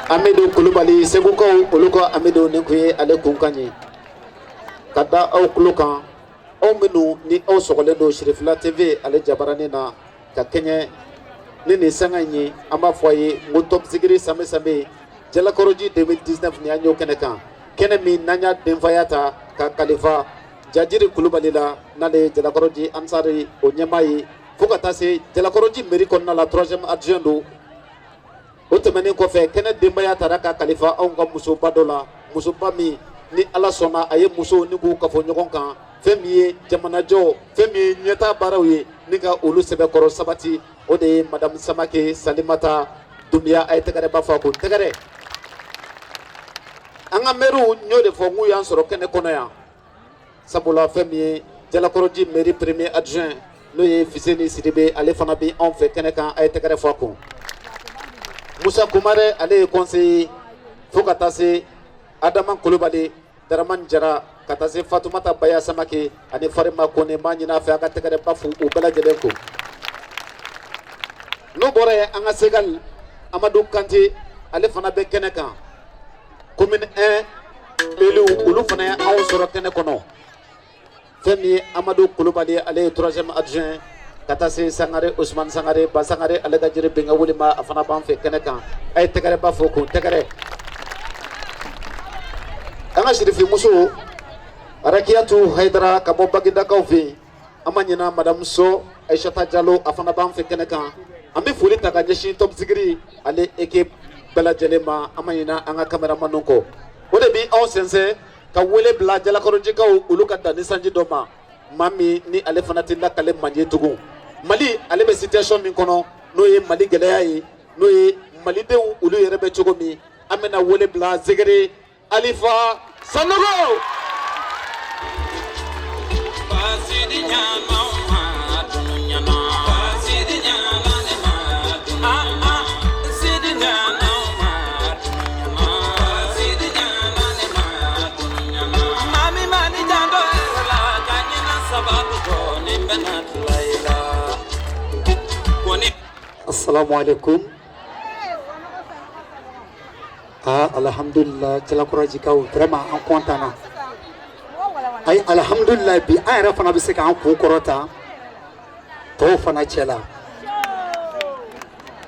Amidu Kulubali, Segukaw olu ka Amidu, nin kun ye ale kunkan ye ka da aw tulo kan, aw minnu ni aw sɔgɔlen don Sirifila TV ale jabaranin na ka kɛɲɛ ni nin sanga in ye. An b'a fɔ a ye n ko Top Zikiri Sanbe Sanbe Jalakɔrɔji 2019, nin y'an y'o kɛnɛ kan, kɛnɛ min n'an y'a denfaya ta ka kalifa Jajiri Kulubali la, n'ale ye Jalakɔrɔji Ansari o ɲɛmaa ye, fo ka taa se Jalakɔrɔji mairie kɔnɔna la, troisième adjoint don. O tɛmɛnen kɔfɛ, kɛnɛ denbaya taara ka kalifa anw ka musoba dɔ la, musoba min ni Ala sɔnna a ye musow ni k'u kafo ɲɔgɔn kan, fɛn min ye jamanajɔ, fɛn min ye ɲɛtaa baaraw ye, ni ka olu sɛbɛkɔrɔ sabati, o de ye Madame Samake Salimata Dunbiya. A ye tɛgɛrɛba fɔ a kun tɛgɛrɛ. An ka maires, n y'o de fɔ n k'u y'an sɔrɔ kɛnɛ kɔnɔ yan, sabula fɛn min ye Jalakɔrɔji mairie premier adjoint, n'o ye Fiseni Sidibe, ale fana bɛ anw fɛ kɛnɛ kan. A ye tɛgɛrɛ fɔ a kun. Musa Kumare, ale ye conseiller, fo ka taa se Adama Kulubali, Daramani Jara, ka taa se Fatumata Baya Samake ani Farima Kone. N b'a ɲini a fɛ a ka tɛgɛrɛba fo u bɛɛ lajɛlen kun. N'o bɔra yen, an ka Segali Amadu Kante, ale fana bɛ kɛnɛ kan. Commune 1 élu, olu fana ye anw sɔrɔ kɛnɛ kɔnɔ. Fɛn min ye Amadu Kulubali, ale ye troisième adjoint, ka taa se Sangare Usumani Sangare Ba Sangare, ale ka jiri benka wuli ma, a fana b'an fɛ kɛnɛ kan. A ye tɛgɛrɛba fo kun tɛgɛrɛ. An ka sirifimuso Arakiyatu Hayidara ka bɔ Bagindakaw fɛ yen. An ma ɲina Madame So Aïchata Jalo, a fana b'an fɛ kɛnɛ kan. An bɛ foli ta ka ɲɛsin Top Zikiri ale équipe bɛɛ lajɛlen ma. An ma ɲina an ka caméraman kɔ. O de bi anw sɛnsɛn ka wele bila Jalakɔrɔjikaw olu ka danni sanji dɔ ma, maa min ni ale fana tɛ lakale manje tugun. Mali ale bɛ situation min kɔnɔ, n'o ye Mali gɛlɛya ye, n'o ye malidenw olu yɛrɛ bɛ cogo min, an bɛna wele bila Zegere Alifa Sanogo. Basidi ɲana ma dunu ɲana. Basidi ɲana ne ma dunu ɲana. Sidi ɲana ma dunu ɲana. Basidi ɲana ne ma dunu ɲana. Mami mani jando yɛrɛ la ka ɲina sababu kɔ nin bɛna tila i la. Ko ni. Assalamu alaikum. Ah, alhamdulillah, Jalakɔrɔjikaw, vraiment an content na. Ayi, alhamdulillah, bi an yɛrɛ fana bɛ se k'an kun kɔrɔta tɔw fana cɛ la.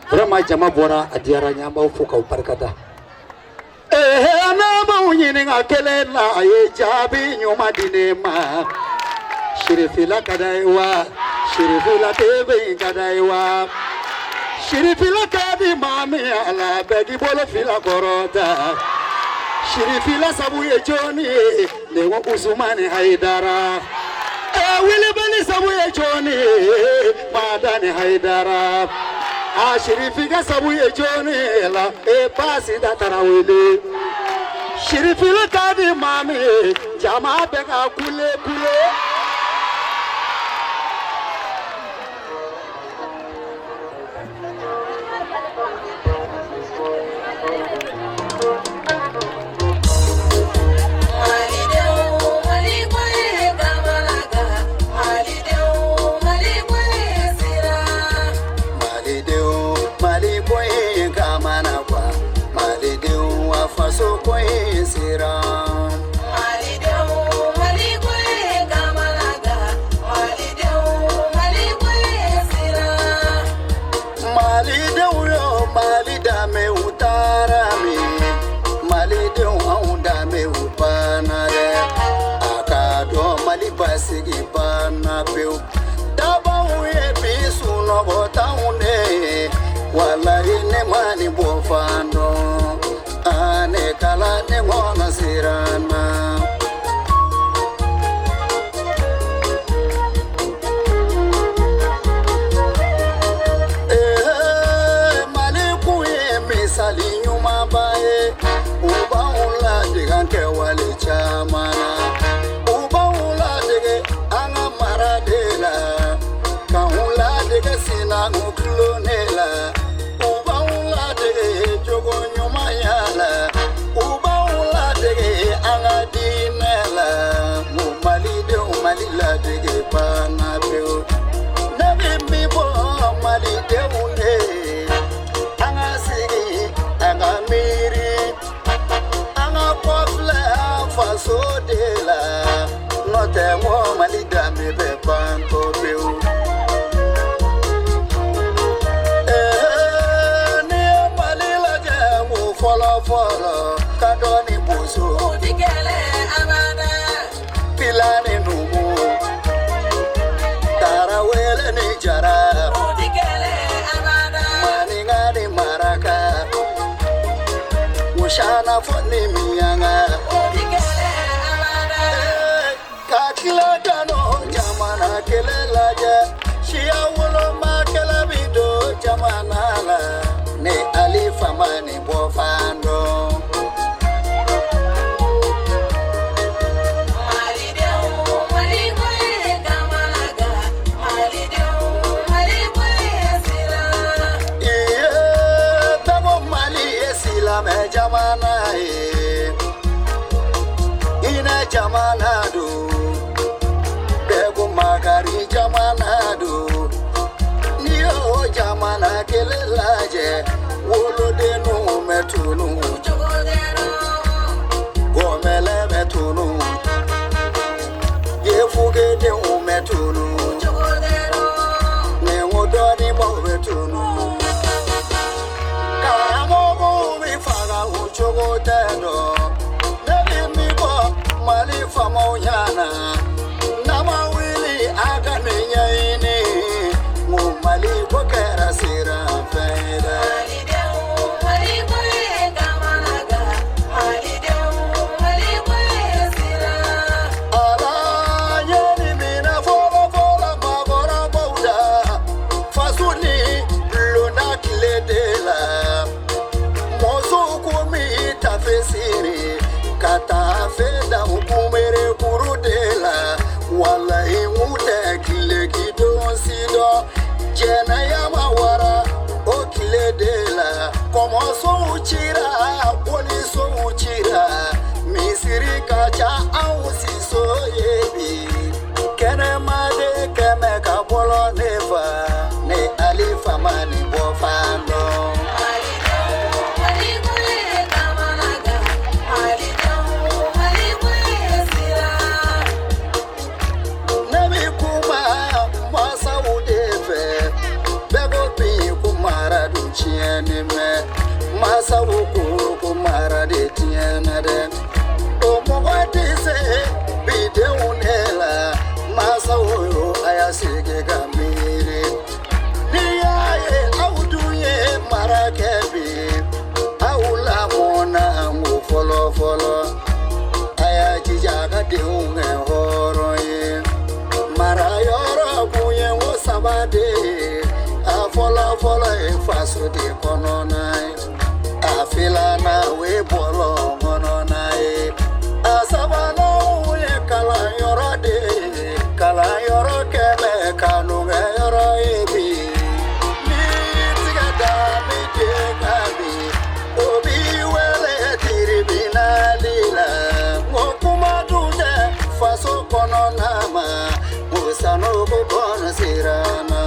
Vraiment jama bɔra, a diyara n ye, an b'aw fo k'aw barikada. Ee, n'an b'aw ɲininka kelen na, a ye jaabi ɲuman di ne ma. Sirifila ka d'a ye wa? Sirifila TV ka d'a ye wa? Sirifila ka di maa min ye, ala bɛɛ k'i bolo fila kɔrɔta. Sirifila sabu ye jɔnni ye? Ne ko Usumani Hayidara. Ee, wulibali sabu ye jɔnni ye? Madani Hayidara. A Sirifi ka sabu ye jɔnni ye la? E Basita Tarawele. Sirifila ka di maa min ye, jama bɛ ka kule kule. Malidenw, Mali ko ye kamanagan. Malidenw, Mali ko ye siran. Malidenw, Mali ko ye kamana gan. Malidenw, a faso ko ye siran. Malidenw, Mali ko ye kamanagan. Malidenw, Mali ko ye siran. Malidenw yo, Mali danbew taara min? Malidenw, anw danbew banna dɛ. A k'a dɔn Mali basigi banna pewu. Dabaw ye bi sunɔgɔ t'anw de ye. Walayi ne ma nin bɔ fan dɔn. A ne kala ne ŋɔnɔ siran na. Ee, Mali kun ye misali ɲumanba ye. U b'anw ladege an kɛwale caman na. U b'anw ladege an ka mara de la. K'anw ladege sinanku tulonne la. U b'anw ladege jogo ɲumanya la. U b'anw ladege an ka diinɛ la. Mo Malidenw, Mali ladege banna pewu. Ne bɛ min fɔ malidenw de ye, an ka sigi Anafɔ ni miɲanka ka tila ka n'o jamana kelen lajɛ siya woloma kɛlɛ bi don jamana la ne Alifa ma nin bɔ fan dɔn. Iye, bɛɛ ko Mali ye silamɛ jamana ye, hinɛ jamana don, bɛɛ ko makari jamana don. N'i y'o jamana kelen lajɛ, wolodenninw bɛ tunu, gɔmɛlɛ bɛ tunu, yefugedenw bɛ tunu, nɛnko bɛ tunu. Karamɔgɔw bɛ faga o cogo tɛ dɔn. Ne bɛ min fɔ Mali faamaw ɲɛna, n'a ma wuli a ka nin ɲɛɲini, n ko Mali ko kɛra siranfɛn ye dɛ. Ala ye nin minɛ fɔlɔ fɔlɔ maakɔrɔbaw la, faso ni bulonda tile de la. Musow ko min tafe siri ka tafe da u kunbere kuru de la. Walayi n tɛ tileki don si dɔn, jɛnɛya ma wara o tile de la. Kɔmɔsow cira, polisow cira, misiri ka ca anw siso ye bi. Kɛnɛmaden kɛmɛ ka bɔlɔ ne fa, ne Alifa ma nin bɔ fan dɔn. Ne bi kuma masaw de fɛ, bɛɛ ko bi ko mara dun tiɲɛni mɛ, masaw ko ko mara de tiɲɛna dɛ. O mɔgɔ tɛ se bi denw de la, masaw yo a y'a sigi ka miiri. N'i y'a ye aw dun ye mara kɛ bi, aw lamɔna n ko fɔlɔ fɔlɔ. A y'a jija a ka denw kɛ hɔrɔn ye. Mara yɔrɔ kun ye n ko saba de ye. A fɔlɔ fɔlɔ ye faso de kɔnɔna ye. A filanan o ye bɔlɔn kɔnɔna ye. A sabanan o ye kalanyɔrɔ de ye. Kalanyɔrɔ kɛmɛ kanukɛyɔrɔ ye bi. N'i y'i tigɛ da min den kan bi, o b'i wele tiribinali la. N ko kuma dun tɛ faso kɔnɔna ma, n ko Sanogo kɔnɔ siranna.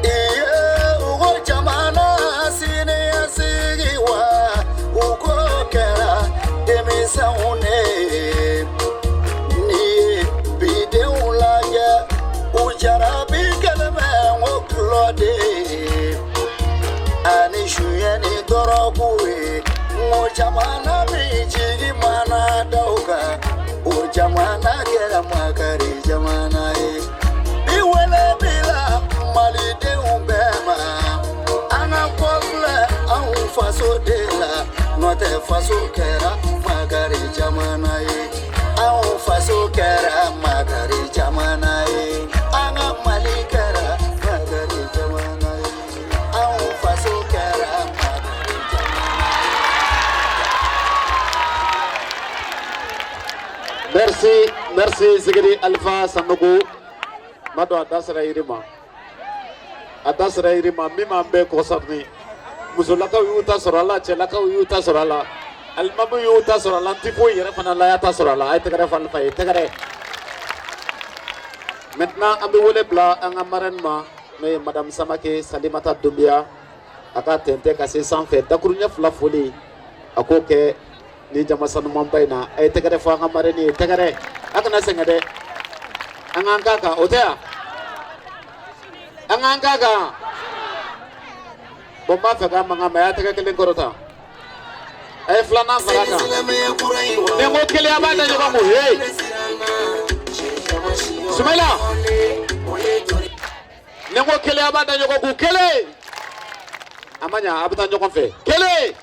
Iye, u ko jamana siniɲɛsigi wa, u ko kɛra denmisɛnw de ye. N'i ye bidenw lajɛ, u jarabi kɛlen bɛ n ko gulɔ de ye. Ani suyɛni dɔrɔgu ye. N ko jamana min jigi mana da o kan, o jamana kɛra makari jamana ye. Bi wele bila Malidenw bɛɛ ma, an ka kɔfilɛ anw faso de la, n'o tɛ faso kɛra makari jamana ye. Anw faso kɛra makari jamana ye. An ka Mali kɛra makari jamana ye. Anw faso kɛra makari jamana ye. Merci, merci Zigiri Alpha Sanogo. Ma dɔn a da sera yiri ma. A da sera yiri ma min b'an bɛɛ concerné. Musolakaw y'u ta sɔrɔ a la, cɛlakaw y'u ta sɔrɔ a la, alimamu y'u ta sɔrɔ a la, n ti foyi yɛrɛ fana la y'a ta sɔrɔ a la. A ye tɛgɛrɛ fɔ Alifa ye, tɛgɛrɛ. Maintenant an bɛ wele bila an ka marraine ma, n'o ye madame Samake Salimata Doumbia. A ka tɛntɛn ka se sanfɛ dakuruɲɛ fila foli a k'o kɛ ni jama sanumanba in na. A ye tɛgɛrɛ fɔ an ka marraine ye, tɛgɛrɛ. A kana sɛgɛn dɛ. An k'an k'a kan, o tɛ yan? An k'an k'a kan. Bon, n b'a fɛ k'a mankan mɛn, a y'a tɛgɛ kelen kɔrɔta. A ye filanan fara a kan. Ni n ko kelen a b'a da ɲɔgɔn kun, hey! Sumayila! Ni n ko kelen a b'a da ɲɔgɔn kun, kelen! A ma ɲa, a bɛ taa ɲɔgɔn fɛ. Kelen,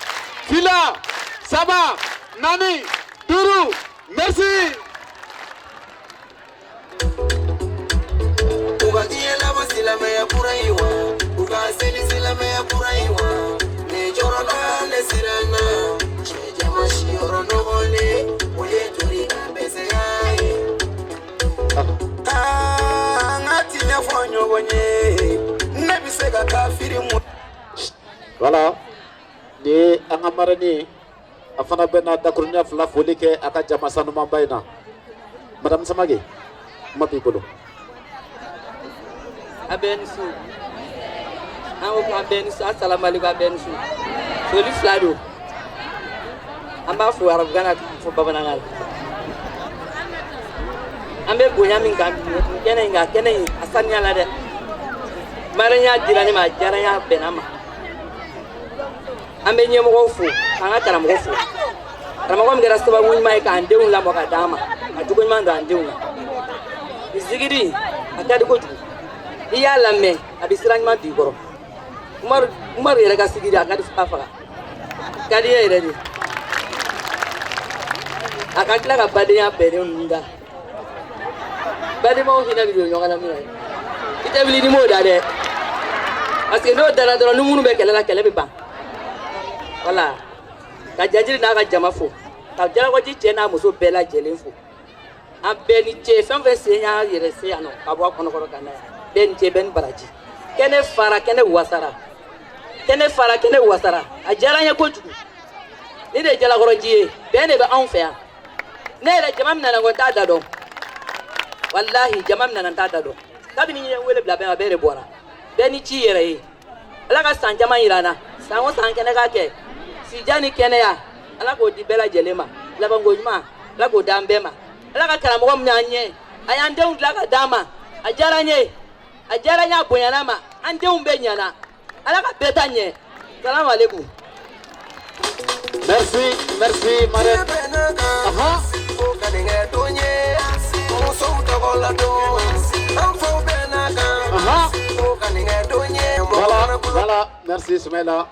fila, saba, naani, duuru. Merci. U ka diɲɛ laban silamɛya kura ye wa, u ka seli silamɛya kura ye wa. Ne jɔrɔla, ne siranna, cɛ jama siyɔrɔ nɔgɔlen, o ye tori ka bɛsɛya ye. Aa, an ka tiɲɛ fɔ ɲɔgɔn ye, ne bɛ se ka kafiri mun. Voilà, nin ye an ka marraine ye. A fana bɛ na dakuruɲɛ fila foli kɛ a ka jama sanumanba in na. Madame Samake, kuma b'i bolo. A bɛɛ ni su. An ko k'an bɛɛ ni su. Asalaamaaleykum, a bɛɛ ni su. Foli fila don. An b'a fo arabukan na, k'a fɔ bamanankan na. An bɛ bonya min kan bi nin kɛnɛ in kan, kɛnɛ in a saniya la dɛ. Marraine dira ne ma, a diyara n ye, a bɛnna n ma. An bɛ ɲɛmɔgɔw fo, k'an ka karamɔgɔ fo, karamɔgɔ min kɛra sababu ɲuman ye k'an denw lamɔ ka d'an ma, ka jogo ɲuman don an denw na. Nin zikiri a ka di kojugu. N'i y'a lamɛn, a bɛ sira ɲuman don i kɔrɔ. Umaru, Umaru yɛrɛ ka sigiri a ka di fa faga, ka di e yɛrɛ de. A ka tila ka badenya bɛnnen ninnu da, badenmaw hinɛ bɛ don ɲɔgɔn na min na, i tɛ wuli ni m'o da dɛ, parce que n'o dara dɔrɔn, ni minnu bɛ kɛlɛ la, kɛlɛ bɛ ban. Wala ka Jajiri n'a ka jama fo, ka Jalakɔji cɛ n'a muso bɛɛ lajɛlen fo. An bɛɛ ni ce. Fɛn fɛn sen y'a yɛrɛ se yan nɔ ka bɔ a kɔnɔkɔrɔ ka na yan, bɛɛ ni ce, bɛɛ ni baraji. Kɛnɛ fara, kɛnɛ wasara, kɛnɛ fara, kɛnɛ wasara. A diyara n ye kojugu. Ni de ye Jalakɔrɔji ye, bɛn de bɛ anw fɛ yan. Ne yɛrɛ, jama min nana, ko n t'a da dɔn. Walahi, jama min nana, n t'a da dɔn. Kabini n ye wele bila bɛɛ ma, bɛɛ de bɔra. Bɛɛ ni ci yɛrɛ ye. Ala ka san caman yira an na. San o san kɛnɛ ka kɛ sija ni kɛnɛya, Ala k'o di bɛɛ lajɛlen ma. Labanko ɲuman, Ala k'o d'an bɛɛ ma. Ala ka karamɔgɔ min y'an ɲɛ, a y'an denw dilan ka d'an ma, a diyara n ye, a diyara n ye, a bonyana ma. An denw bɛɛ ɲɛna. Ala ka bɛɛ ta ɲɛ. Salamu aleykum. Merci, merci marraine. Aha. Ko ka nin kɛ don ye, musow tɔgɔ la don. An faw bɛnna kan. Aha. Ko ka nin kɛ don ye. Voilà, voilà, merci Soumaïla.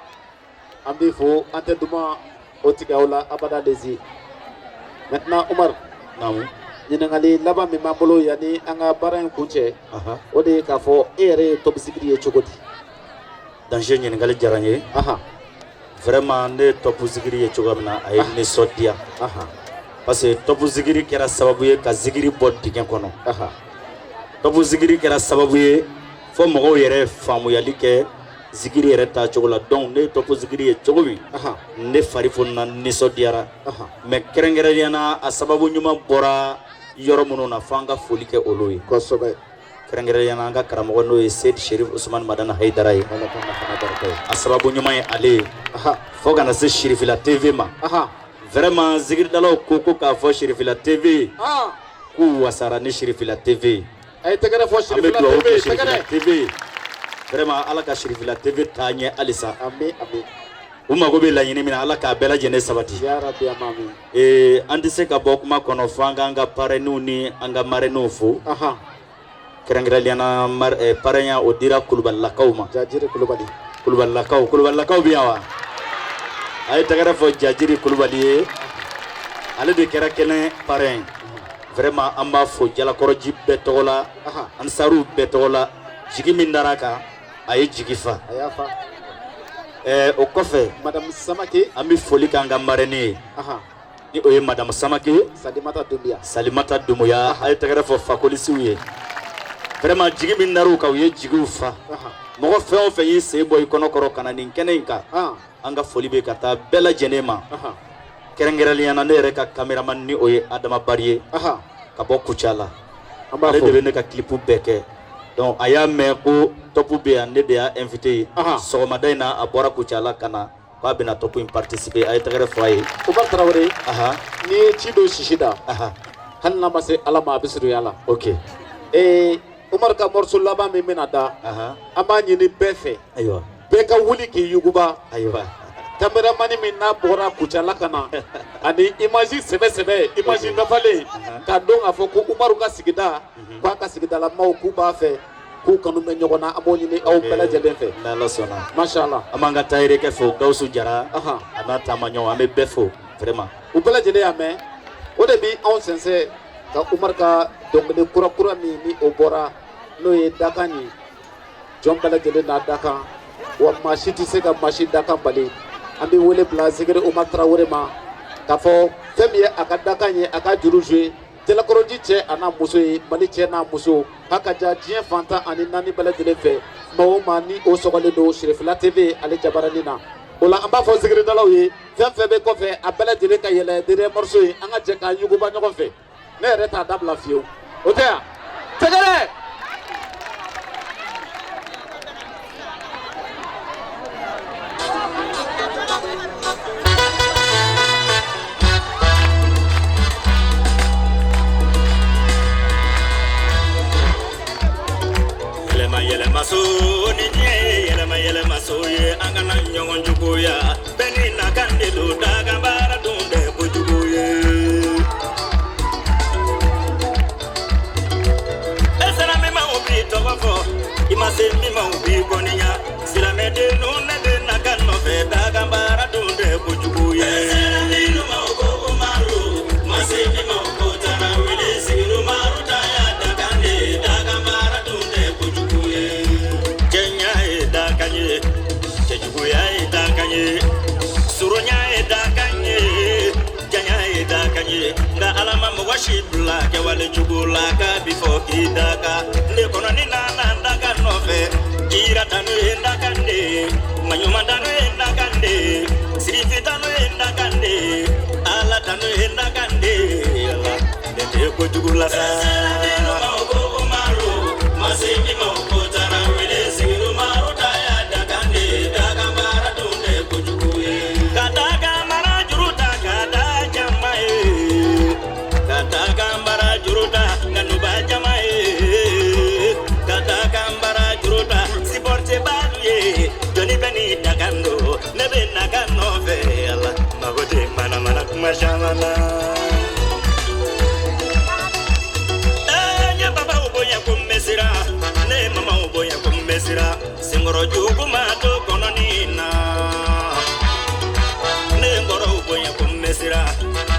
An b'i fo, an tɛ duman o tigɛ aw la abada lezi. Maintenant Umar. Naamu. Ɲininkali laban min b'an bolo yanni an ka baara in kuncɛ, o de ye k'a fɔ e yɛrɛ ye top zikiri ye cogo di? Danger, ɲininkali diyara n ye. Vraiment, ne ye top zikiri ye cogoya min na, a ye n nisɔndiya. Parce que top zikiri kɛra sababu ye ka zikiri bɔ dingɛ kɔnɔ. Top zikiri kɛra sababu ye fo mɔgɔw yɛrɛ faamuyali kɛ zikiri yɛrɛ taa cogo la. Donc ne ye top zikiri ye cogo min, ne fari fonina, nisɔndiyara. Mais kɛrɛnkɛrɛnnenya na, a sababu ɲuman bɔra yɔrɔ minnu na, fo an ka foli kɛ olu ye. Kosɛbɛ. Kɛrɛnkɛrɛnnenya na, an ka karamɔgɔ, n'o ye Seyidi Sherif Usumani Madani Hayidara ye, a sababu ɲuman ye ale ye, fo ka na se Sirifila TV ma. Vraiment, zikiridalaw ko k'a fɔ Sirifila TV k'u wasara ni Sirifila TV ye. A ye tɛgɛrɛ fɔ An bɛ Sirifila dugawu TV, kɛ Sirifila tɛgɛrɛ. TV ye. Vraiment, Ala ka Sirifila TV taa ɲɛ halisa. Ami, ami. U mago bɛ laɲini min na, Ala k'a bɛɛ lajɛlen sabati. Ya Rabbi, ami. An tɛ se ka bɔ kuma kɔnɔ fo an k'an ka parrainw ni an ka marraines fo. Kɛrɛnkɛrɛnnenya na, parrain o dira Kulubalilakaw ma. Jajiri Kulubali. Kulubalilakaw, Kulubalilakaw bɛ yan wa? A ye tɛgɛrɛ fɔ Jajiri Kulubali ye. Ale de kɛra kɛnɛ parrain. Vraiment, an b'a fo Jalakɔrɔji bɛɛ tɔgɔ la, Ansaruw bɛɛ tɔgɔ la. Jigi min dara a kan, a ye jigi fa. A y'a fa. O kɔfɛ, Madame Samake, an bɛ foli k'an ka marraine ye. Ni o ye Madame Samake. Salimata Dumbuya. Salimata Dumbuya, a ye tɛgɛrɛ fɔ fakolisiw ye. Vraiment, jigi min dar'u kan, u ye jigiw fa. Mɔgɔ fɛn o fɛn y'i sen bɔ i kɔnɔ kɔrɔ ka na nin kɛnɛ in kan, an ka foli bɛ ka taa bɛɛ lajɛlen ma. Kɛrɛnkɛrɛnnenya na, ne yɛrɛ ka caméraman, ni o ye Adama Bari ye, ka bɔ Kucala. An b'a Ale fo. de bɛ ne ka clip bɛɛ kɛ. Donc a y'a mɛn ko top bɛ yan, ne de y'a invité ye. Sɔgɔmada in na, a bɔra Kucala ka na k'a bɛna top in participer. A ye tɛgɛrɛ fɔ a ye. Umar Tarawele. N'i ye ci dɔ sisi da, hali n'a ma se Ala ma, a bɛ surunya la. Ok. Umar ka morceau laban min bɛna da, an b'a ɲini bɛɛ fɛ. Ayiwa. Bɛɛ ka wuli k'i yuguba. Ayiwa. Caméraman min n'a bɔra Kucala ka na, ani image sɛbɛ sɛbɛ, image dafalen, k'a dɔn k'a fɔ ko Umaru ka sigida, k'a ka sigidalamaw k'u b'a fɛ. K'u kanu bɛ ɲɔgɔn na, an b'o ɲini aw bɛɛ lajɛlen fɛ. N'Ala sɔnna. Masha Allah. An b'an ka tailleur fo, Gawusu Jara. A n'a taamaɲɔgɔn, an bɛ bɛɛ fo vraiment. U bɛɛ lajɛlen y'a mɛn, o de bi anw sɛnsɛn ka Umar ka dɔnkili kura kura min ni o bɔra, n'o ye dakan ye. Jɔn bɛɛ lajɛlen n'a dakan, wa maa si tɛ se ka maa si dakan bali. An bɛ wele bila Zikiri Umar Tarawele ma k'a fɔ fɛn min ye a ka dakan ye, a ka juru jouer Jalakɔrɔji cɛ a n'a muso ye, Mali cɛ n'a muso, k'a ka ja diɲɛ fantan ani naani bɛɛ lajɛlen fɛ. Maa o maa ni o sɔgɔlen don Sirifila TV ale jabaranin na, o la an b'a fɔ zikiridalaw ye, fɛn fɛn bɛ kɔfɛ, a bɛɛ lajɛlen ka yɛlɛ dernier morceau ye, an ka jɛ k'a yuguba ɲɔgɔn fɛ. Ne yɛrɛ t'a dabila fiyewu, o tɛ yan tɛgɛrɛ. Yɛlɛma yɛlɛma so ni diɲɛ ye, yɛlɛma yɛlɛma so ye, an kana ɲɔgɔn juguya. Bɛɛ ni nakan de don, dakan baara dun tɛ kojugu ye. E sera min ma, o b'i tɔgɔ fɔ, i ma se min ma, o b'i kɔniya. Silamɛden ninnu, ne bɛ nakan nɔfɛ, dakan baara dun tɛ kojugu ye. E sera minnu ma, o ko Umaru, ma se min ma, o ko Tarawele, Sigiru Umaru ta y'a dakan de ye, dakan baara dun tɛ kojugu ye. Cɛɲa ye dakan ye, cɛjuguya ye dakan ye, surunya ye dakan ye, janya ye dakan ye. Nka Ala ma mɔgɔ si bila kɛwale jugu la k'a bi fɔ k'i daka. Ne kɔnɔ ni nana n dakan nɔfɛ, kira tanu ye n dakan de ye, maɲuman tanu ye n dakan de ye, sirifi tanu ye n dakan de ye, Ala tanu ye n dakan de ye. Ala ne tɛ kojugu la sa. Ma se min ma, o ko Tarawele, Sigiru Umaru ta y'a dakan de ye, dakan baara dun tɛ kojugu ye. Ka dakan mara juru ta ka da jama ye, ka dakan bara juru ta kanuba jama ye, ka dakan bara juru ta supporter baalu ye. Jɔnni bɛ ni dakan don, ne bɛ nakan nɔfɛ. Ala mago tɛ manamana kuma caman na. N ye babaw bonya ko n bɛ siran, ne ye mamaw bonya ko n bɛ siran, senkɔrɔ jugu ma to kɔnɔni na. Ne ye n kɔrɔw bonya ko n bɛ siran,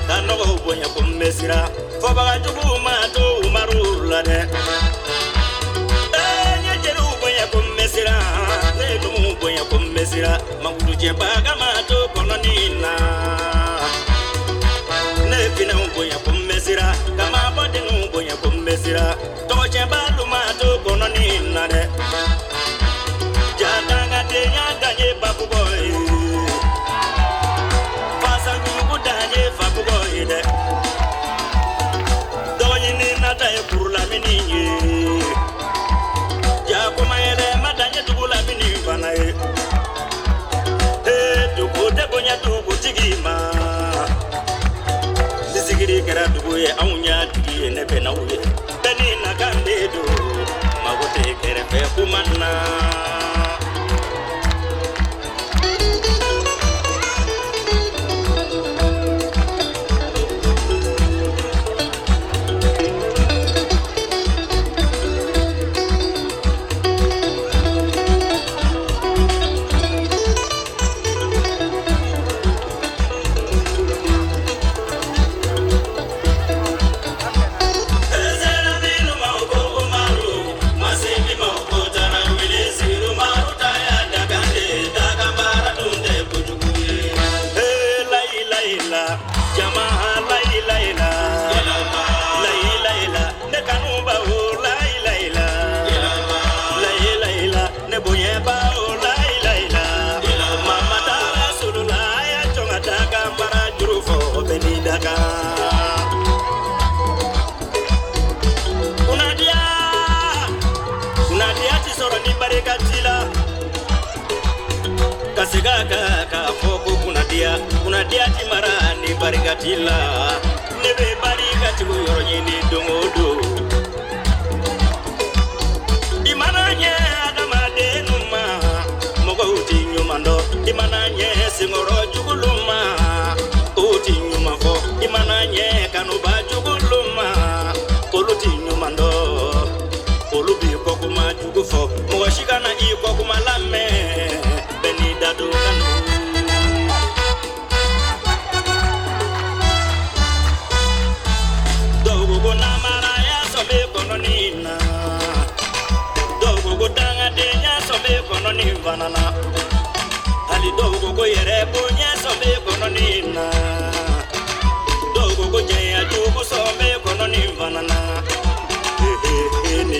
ka nɔgɔw bonya ko n bɛ siran, fɔbaga jugu ma to Umaru la dɛ. N ye jeliw bonya ko n bɛ siran, ne ye numuw bonya ko n bɛ siran, mankutujɛbaga ma to kɔnɔni na. Ne ye finɛw bonya ko n bɛ siran, ka maabɔdenw bonya ko n bɛ siran, tɔgɔcɛbalu ma to kɔnɔni na dɛ. Jadangadenya dan ye babugɔ ye, fasanjugu dan ye fabugɔ ye dɛ. Dɔgɔɲini nata ye kurulamini ye, jakoma yɛlɛma dan ye dugulamini fana ye. Ee dugu tɛ bonya dugutigi ma. Ni sigiri kɛra dugu ye, anw y'a tigi ye, ne bɛ n'aw ye. Bɛɛ ni nakan de don, mago tɛ kɛrɛfɛ kuma na. Ka segin a kan k'a fɔ ko kunnadiya, kunnadiya ti mara ni barika t'i la. Ne bɛ barikatigiw yɔrɔ ɲini don o don. I mana ɲɛ adamaden ma, mɔgɔw ti ɲuman dɔn. I mana ɲɛ senkɔrɔ jugulu ma, o ti ɲuman fɔ. I mana ɲɛ kanuba jugulu ma, olu ti ɲuman dɔn. Olu b'i kɔkuma jugu.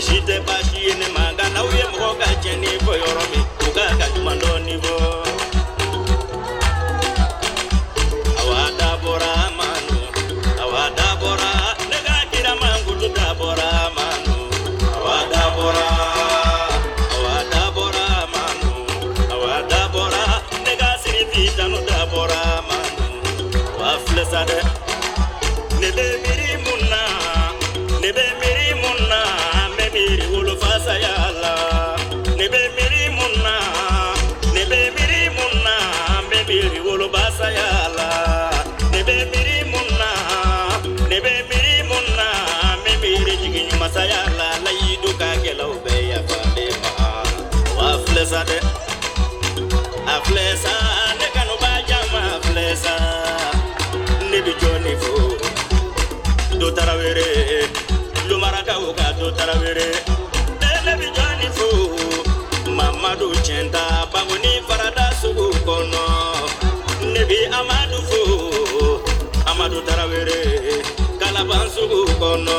Nin si tɛ baasi ye ne ma, nka n'aw ye mɔgɔ ka tiɲɛni fɔ yɔrɔ min, u k'a ka ɲuman dɔɔni fɔ. Awa dabɔra manu, awa dabɔra ne ka kira mankutu dabɔra manu, awa dabɔra, awa dabɔra manu, awa dabɔra ne ka sirifi tanu dabɔra manu, awa filɛ sa dɛ. Ne bɛ miiri mun na, ne bɛ miiri mun na, n bɛ miiri wolofasaya la. Ne bɛ miiri mun na, ne bɛ miiri mun na, n bɛ miiri wolobasaya la. Ne bɛ miiri mun na, ne bɛ miiri mun na, n bɛ miiri jigin ɲumansaya la. Layidu ka gɛlɛw bɛɛ yafa ne ma. Wa filɛ sa dɛ, a filɛ sa, ne kanuba jama filɛ sa. Ne bɛ jɔnni fo? Do tarawele, lumarakaw ka do tarawele. Ne bɛ jɔnni fo? Mamadu Cɛnta Bangoni farada sugu kɔnɔ. Ne bɛ Amadu fo, Amadu Tarawele Kalaban sugu kɔnɔ.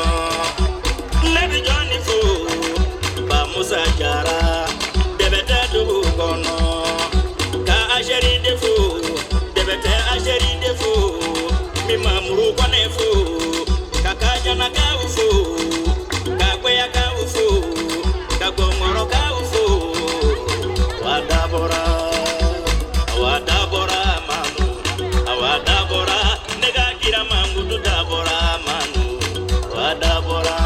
Ne bɛ jɔnni fo? Ba Musa Jara Dɛbɛtɛ dugu kɔnɔ. Ka Azɛri de fo, Dɛbɛtɛ Azɛri de fo. N bɛ Mamuru Kɔnɛ fo, ka Kajanakaw fo, ka Gbɛyakaw fo, ka Gɔngɔrɔkaw fo. Wa dabɔra, wa dabɔra manu, awa dabɔra ne ka kira mankutu dabɔra manu, wa dabɔra.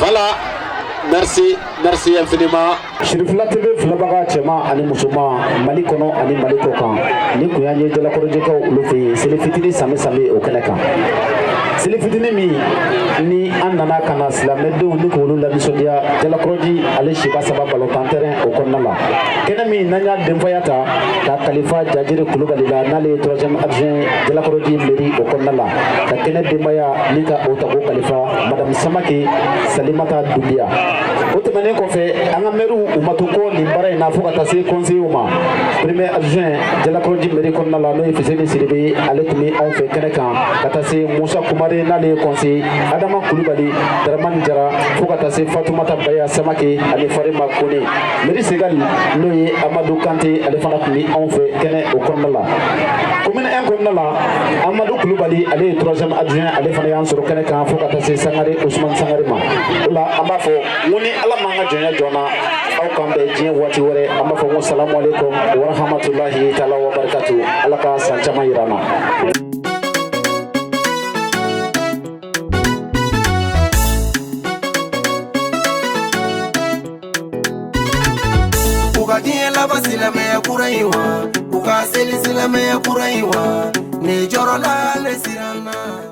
Voilà, merci, merci infiniment. Sirifila TV filɛbaga cɛman ani musoman, Mali kɔnɔ ani Mali kɔ kan, ni kun y'an ye Jalakɔrɔjɛkaw olu fɛ yen, seli fitini sami sami o kɛnɛ kan. Seli fitini min ni an nana ka na silamɛdenw ni k'olu lanisɔndiya Jalakɔrɔji ale siba saba balontan terrain o kɔnɔna la. Kɛnɛ min n'an y'a denfaya ta ka kalifa Jajiri Kulubali la, n'ale ye troisième adjoint Jalakɔrɔji mairie o kɔnɔna la, ka kɛnɛ denbaya ni ka o ta k'o kalifa Madame Samake Salimata Dunbiya. O tɛmɛnen kɔfɛ, an ka maires u ma to kɔ nin baara in na fo ka taa se conseillers ma. Premier adjoint Jalakɔrɔji mairie kɔnɔna la, n'o ye Fiseni Sidibe ye, ale tun bɛ anw fɛ kɛnɛ kan, ka taa se Musa Kumare n'ale ye conseiller, Adama Kulubali, Daramani Jara, fo ka taa se Fatumata Baya Samake ani Farima Kone. Mairie Segali n'o ye Amadu Kante, ale fana tun bɛ anw fɛ kɛnɛ o kɔnɔna la. Commune 1 kɔnɔna la, Amadu Kulubali ale ye troisième adjoint, ale fana y'an sɔrɔ kɛnɛ kan, fo ka taa se Sangare Ousmane Sangare ma. O la an b'a fɔ n ko ni Ala m'an ka jɔnya jɔna, aw k'an bɛn diɲɛ waati wɛrɛ. An b'a fɔ n ko salamu aleykum wa rahmatulahi taala wa barakatu. Ala ka san caman yira an na. U ka diɲɛ laban silamɛya kura ye wa, u ka seli silamɛya kura ye wa, ne jɔrɔla, ne siranna.